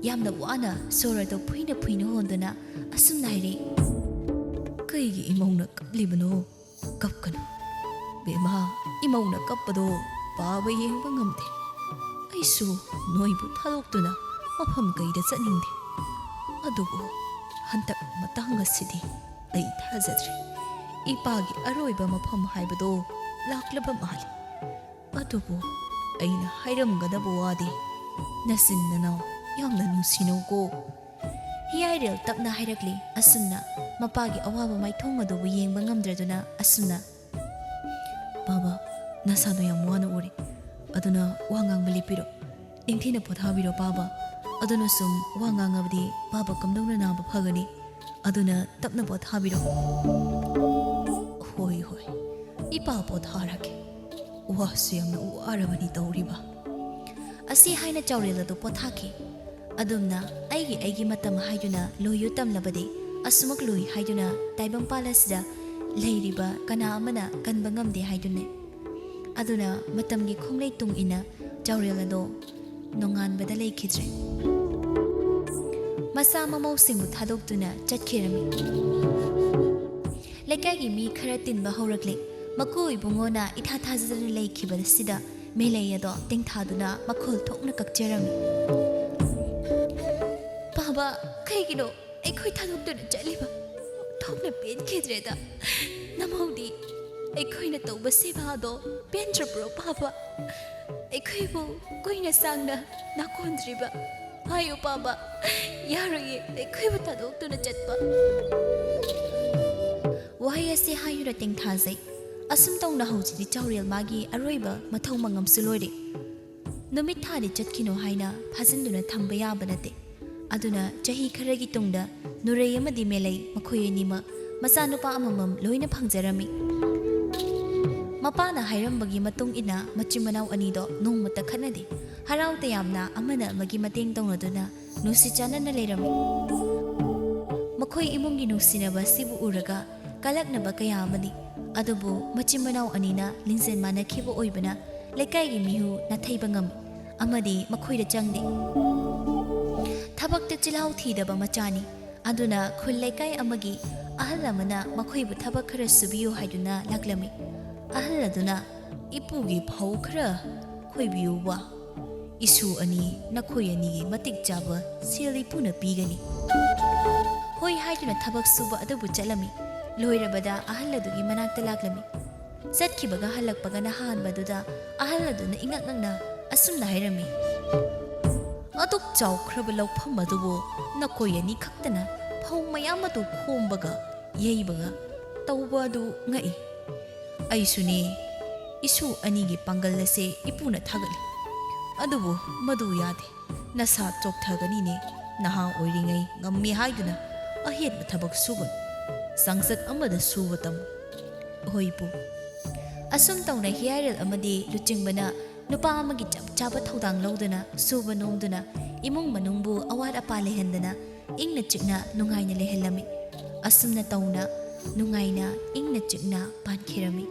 ꯌꯥꯝꯅ ꯋꯥꯅ ꯁꯣꯔ ꯑꯗꯨ ꯐꯨꯏꯅ ꯐꯨꯏꯅ ꯍꯣꯟꯗꯨꯅ ꯑꯁꯨꯝꯅ ꯍꯥꯏꯔꯦ, "ꯀꯩꯒꯤ ꯏꯃꯧꯅ ꯀꯞꯂꯤꯕꯅꯣ? ꯀꯞꯀꯅꯨ꯫ ꯕꯦꯝꯃ, ꯏꯃꯧꯅ ꯀꯞꯄꯗꯣ ꯄꯥꯕ ꯌꯦꯡꯕ ꯉꯝꯗꯦ꯫ ꯑꯩꯁꯨ ꯅꯣꯏꯕꯨ ꯊꯥꯗꯣꯛꯇꯨꯅ ꯃꯐꯝ ꯀꯩꯗ ꯆꯠꯅꯤꯡꯗꯦ꯫ ꯑꯗꯨꯕꯨ ꯍꯟꯗꯛ ꯃꯇꯥꯡ ꯑꯁꯤꯗꯤ ꯑꯩ ꯊꯥꯖꯗ꯭ꯔꯦ꯫ ꯏꯄꯥꯒꯤ ꯑꯔꯣꯏꯕ ꯃꯐꯝ ꯍꯥꯏꯕꯗꯣ ꯂꯥꯛꯂꯕ ꯃꯥꯜꯂꯤ꯫ ꯑꯗꯨꯕꯨ ꯑꯩꯅ ꯍꯥꯏꯔꯝꯒꯗꯕ ꯋꯥꯗꯤ, ꯅꯆꯤꯟ ꯅꯅꯥꯎ ꯌꯥꯝꯅ ꯅꯨꯡꯁꯤꯅꯧꯀꯣ꯫" ꯍꯤꯌꯥꯏꯔꯦꯜ ꯇꯞꯅ ꯍꯥꯏꯔꯛꯂꯤ꯫ ꯑꯁꯨꯝꯅ ꯃꯄꯥꯒꯤ ꯑꯋꯥꯕ ꯃꯥꯏꯊꯣꯡ ꯑꯗꯨꯕꯨ ꯌꯦꯡꯕ ꯉꯝꯗ꯭ꯔꯗꯨꯅ ꯑꯁꯨꯝꯅ, "ꯄꯥꯕ, ꯅꯁꯥꯗꯣ ꯌꯥꯝ ꯋꯥꯅ ꯎꯔꯦ꯫ ꯑꯗꯨꯅ ꯋꯥ ꯉꯥꯡꯕ ꯂꯦꯞꯄꯤꯔꯣ꯫ ꯅꯤꯡꯊꯤꯅ ꯄꯣꯊꯥꯕꯤꯔꯣ ꯄꯥꯕ꯫ ꯑꯗꯨꯅ ꯁꯨꯝ ꯋꯥ ꯉꯥꯡꯉꯕꯗꯤ ꯄꯥꯕ ꯀꯝꯗꯧꯅ ꯅꯥꯕ ꯐꯒꯅꯤ? ꯑꯗꯨꯅ ꯇꯞꯅ ꯄꯣꯊꯥꯕꯤꯔꯣ꯫ ꯍꯣꯏ, ꯍꯣꯏ, ꯏꯄꯥ ꯄꯣꯊꯥꯔꯒꯦ꯫ ꯋꯥꯁꯨ ꯌꯥꯝꯅ ꯋꯥꯔꯕꯅꯤ ꯇꯧꯔꯤꯕ꯫ ꯑꯁꯤ ꯍꯥꯏꯅ ꯆꯥꯎꯔꯦꯜ ꯑꯗꯨ ꯄꯣꯊꯥꯈꯤ꯫ ꯑꯗꯨꯝꯅ ꯑꯩꯒꯤ ꯑꯩꯒꯤ ꯃꯇꯝ ꯍꯥꯏꯗꯨꯅ ꯂꯣꯏꯌꯨ ꯇꯝꯂꯕꯗꯤ ꯑꯁꯨꯃꯛ ꯂꯨꯏ ꯍꯥꯏꯗꯨꯅ ꯇꯥꯏꯕꯪꯄꯥꯜ ꯑꯁꯤꯗ ꯂꯩꯔꯤꯕ ꯀꯅꯥ ꯑꯃꯅ ꯀꯟꯕ ꯉꯝꯗꯦ ꯍꯥꯏꯗꯨꯅꯤ꯫ ꯑꯗꯨꯅ ꯃꯇꯝꯒꯤ ꯈꯣꯡꯂꯩ ꯇꯨꯡ ꯏꯟꯅ ꯆꯥꯎꯔꯦꯜ ꯑꯗꯣ ꯅꯣꯡꯉꯥꯟꯕꯗ ꯂꯩꯈꯤꯗ꯭ꯔꯦ꯫ ꯃꯆꯥ ꯃꯃꯧꯁꯤꯡꯕꯨ ꯊꯥꯗꯣꯛꯇꯨꯅ ꯆꯠꯈꯤꯔꯝꯃꯤ꯫ ꯂꯩꯀꯥꯏꯒꯤ ꯃꯤ ꯈꯔ ꯇꯤꯟꯕ ꯍꯧꯔꯛꯂꯦ꯫ ꯃꯀꯨ ꯏꯕꯨꯡꯉꯣꯅ ꯏꯊꯥ ꯊꯥꯖꯗꯅ ꯂꯩꯈꯤꯕꯁꯤꯗ ꯃꯦꯂꯩ ꯑꯗꯣ ꯇꯦꯡꯊꯥꯗꯨꯅ ꯃꯈꯣꯜ ꯊꯣꯛꯅ ꯀꯛꯆꯔꯝꯃꯤ꯫ "ꯄꯥꯕ, ꯀꯩꯒꯤꯅꯣ ꯑꯩꯈꯣꯏ ꯊꯥꯗꯣꯛꯇꯨꯅ ꯆꯠꯂꯤꯕ? ꯊꯣꯛꯅ ꯄꯦꯟꯈꯤꯗ꯭ꯔꯦꯗ꯫ ꯅꯃꯧꯗꯤ ꯑꯩꯈꯣꯏꯅ ꯇꯧꯕ ꯁꯦꯕꯥꯗꯣ ꯄꯦꯟꯗ꯭ꯔꯕ꯭ꯔꯣ ꯄꯥꯕ? ꯑꯩꯈꯣꯏꯕꯨ ꯀꯨꯏꯅ ꯁꯥꯡꯅ ꯅꯥꯀꯣꯟꯗ꯭ꯔꯤꯕ? ꯍꯥꯏꯌꯨ ꯄꯥꯕ, ꯌꯥꯔꯣꯏꯌꯦ ꯑꯩꯈꯣꯏꯕꯨ ꯊꯥꯗꯣꯛꯇꯨꯅ ꯆꯠꯄ꯫" ꯋꯥꯍꯩ ꯑꯁꯤ ꯍꯥꯏꯗꯨꯅ ꯇꯦꯡꯊꯥꯖꯩ꯫ ꯑꯁꯨꯝ ꯇꯧꯅ ꯍꯧꯖꯤꯛꯇꯤ ꯆꯥꯎꯔꯦꯜ ꯃꯥꯒꯤ ꯑꯔꯣꯏꯕ ꯃꯊꯧ ꯃꯉꯝꯁꯨ ꯂꯣꯏꯔꯦ꯫ ꯅꯨꯃꯤꯠ ꯊꯥꯗꯤ ꯆꯠꯈꯤꯅꯨ ꯍꯥꯏꯅ ꯐꯥꯖꯤꯟꯗꯨꯅ ꯊꯝꯕ ꯌꯥꯕ ꯅꯠꯇꯦ꯫ ꯑꯗꯨꯅ ꯆꯍꯤ ꯈꯔꯒꯤ ꯇꯨꯡꯗ ꯅꯨꯔꯩ ꯑꯃꯗꯤ ꯃꯦꯂꯩ ꯃꯈꯣꯏ ꯑꯅꯤꯃꯛ ꯃꯆꯥꯅꯨꯄꯥ ꯑꯃꯃꯝ ꯂꯣꯏꯅ ꯐꯪꯖꯔꯝꯃꯤ꯫ ꯃꯄꯥꯅ ꯍꯥꯏꯔꯝꯕꯒꯤ ꯃꯇꯨꯡ ꯏꯟꯅ ꯃꯆꯤꯟ ꯃꯅꯥꯎ ꯑꯅꯤꯗꯣ ꯅꯣꯡꯃꯇ ꯈꯠꯅꯗꯦ꯫ ꯍꯔꯥꯎ ꯇꯌꯥꯝꯅ ꯑꯃꯅ ꯑꯃꯒꯤ ꯃꯇꯦꯡ ꯇꯧꯅꯗꯨꯅ ꯅꯨꯡꯁꯤ ꯆꯥꯟꯅꯅ ꯂꯩꯔꯝꯃꯤ꯫ ꯃꯈꯣꯏ ꯏꯃꯨꯡꯒꯤ ꯅꯨꯡꯁꯤꯅꯕ ꯑꯁꯤꯕꯨ ꯎꯔꯒ ꯀꯂꯛꯅꯕ ꯀꯌꯥ ꯑꯃꯅꯤ꯫ ꯑꯗꯨꯕꯨ ꯃꯆꯤꯟ ꯃꯅꯥꯎ ꯑꯅꯤꯅ ꯂꯤꯡꯖꯦꯜ ꯃꯥꯟꯅꯈꯤꯕ ꯑꯣꯏꯕꯅ ꯂꯩꯀꯥꯏꯒꯤ ꯃꯤꯍꯨ ꯅꯥꯊꯩꯕ ꯉꯝꯃꯤ ꯑꯃꯗꯤ ꯃꯈꯣꯏꯗ ꯆꯪꯗꯦ꯫ ꯊꯕꯛꯇ ꯆꯤꯜꯍꯥꯎ ꯊꯤꯗꯕ ꯃꯆꯥꯅꯤ꯫ ꯑꯗꯨꯅ ꯈꯨꯜ ꯂꯩꯀꯥꯏ ꯑꯃꯒꯤ ꯑꯍꯜ ꯑꯃꯅ ꯃꯈꯣꯏꯕꯨ ꯊꯕꯛ ꯈꯔ ꯁꯨꯕꯤꯌꯨ ꯍꯥꯏꯗꯨꯅ ꯂꯥꯛꯂꯝꯃꯤ꯫ ꯑꯍꯜ ꯑꯗꯨꯅ, "ꯏꯄꯨꯒꯤ ꯐꯧ ꯈꯔ ꯈꯣꯏꯕꯤꯌꯨꯕ꯫ ꯏꯁꯨ ꯑꯅꯤ, ꯅꯈꯣꯏ ꯑꯅꯤꯒꯤ ꯃꯇꯤꯛ ꯆꯥꯕ ꯁꯦꯜ ꯏꯄꯨꯅ ꯄꯤꯒꯅꯤ꯫" ꯍꯣꯏ ꯍꯥꯏꯗꯨꯅ ꯊꯕꯛ ꯁꯨꯕ ꯑꯗꯨꯕꯨ ꯆꯠꯂꯝꯃꯤ꯫ ꯂꯣꯏꯔꯕꯗ ꯑꯍꯜ ꯑꯗꯨꯒꯤ ꯃꯅꯥꯛꯇ ꯂꯥꯛꯂꯝꯃꯤ꯫ ꯆꯠꯈꯤꯕꯒ ꯍꯜꯂꯛꯄꯒ ꯅꯍꯥꯟꯕꯗꯨꯗ ꯑꯍꯜ ꯑꯗꯨꯅ ꯏꯉꯛ ꯉꯛꯅ ꯑꯁꯨꯝꯅ ꯍꯥꯏꯔꯝꯃꯤ, "ꯑꯗꯨꯛ ꯆꯥꯎꯈ꯭ꯔꯕ ꯂꯧꯐꯝ ꯑꯗꯨꯕꯨ ꯅꯈꯣꯏ ꯑꯅꯤ ꯈꯛꯇꯅ ꯐꯧ ꯃꯌꯥꯝ ꯑꯗꯨ ꯈꯣꯝꯕꯒ ꯌꯩꯕꯒ ꯇꯧꯕ ꯑꯗꯨ ꯉꯛꯏ꯫ ꯑꯩꯁꯨꯅꯦ, ꯏꯁꯨ ꯑꯅꯤꯒꯤ ꯄꯥꯡꯒꯜ ꯑꯁꯦ ꯏꯄꯨꯅ ꯊꯥꯒꯠꯂꯤ꯫ ꯑꯗꯨꯕꯨ ꯃꯗꯨ ꯌꯥꯗꯦ꯫ ꯅꯁꯥ ꯆꯣꯛꯊꯒꯅꯤꯅꯦ꯫ ꯅꯍꯥ ꯑꯣꯏꯔꯤꯉꯩ ꯉꯝꯃꯤ ꯍꯥꯏꯗꯨꯅ ꯑꯍꯦꯟꯕ ꯊꯕꯛ ꯁꯨꯒꯅꯨ꯫ ꯆꯥꯡꯆꯠ ꯑꯃꯗ ꯁꯨꯕ ꯇꯝꯃꯨ꯫ ꯍꯣꯏ ꯄꯨ꯫ ꯑꯁꯨꯝ ꯇꯧꯅ ꯍꯤꯌꯥꯏꯔꯦꯜ ꯑꯃꯗꯤ ꯂꯨꯆꯤꯡꯕꯅ ꯅꯨꯄꯥ ꯑꯃꯒꯤ ꯆꯞ ꯆꯥꯕ ꯊꯧꯗꯥꯡ ꯂꯧꯗꯨꯅ ꯁꯨꯕ ꯅꯣꯝꯗꯨꯅ ꯏꯃꯨꯡ ꯃꯅꯨꯡꯕꯨ ꯑꯋꯥꯠ ꯑꯄꯥ ꯂꯩꯍꯟꯗꯅ ꯏꯪꯅ ꯆꯤꯛꯅ ꯅꯨꯡꯉꯥꯏꯅ ꯂꯩꯍꯜꯂꯝꯃꯤ꯫ ꯑꯁꯨꯝꯅ ꯇꯧꯅ ꯅꯨꯡꯉꯥꯏꯅ ꯏꯪꯅ ꯆꯤꯛꯅ ꯄꯥꯟꯈꯤꯔꯝꯃꯤ꯫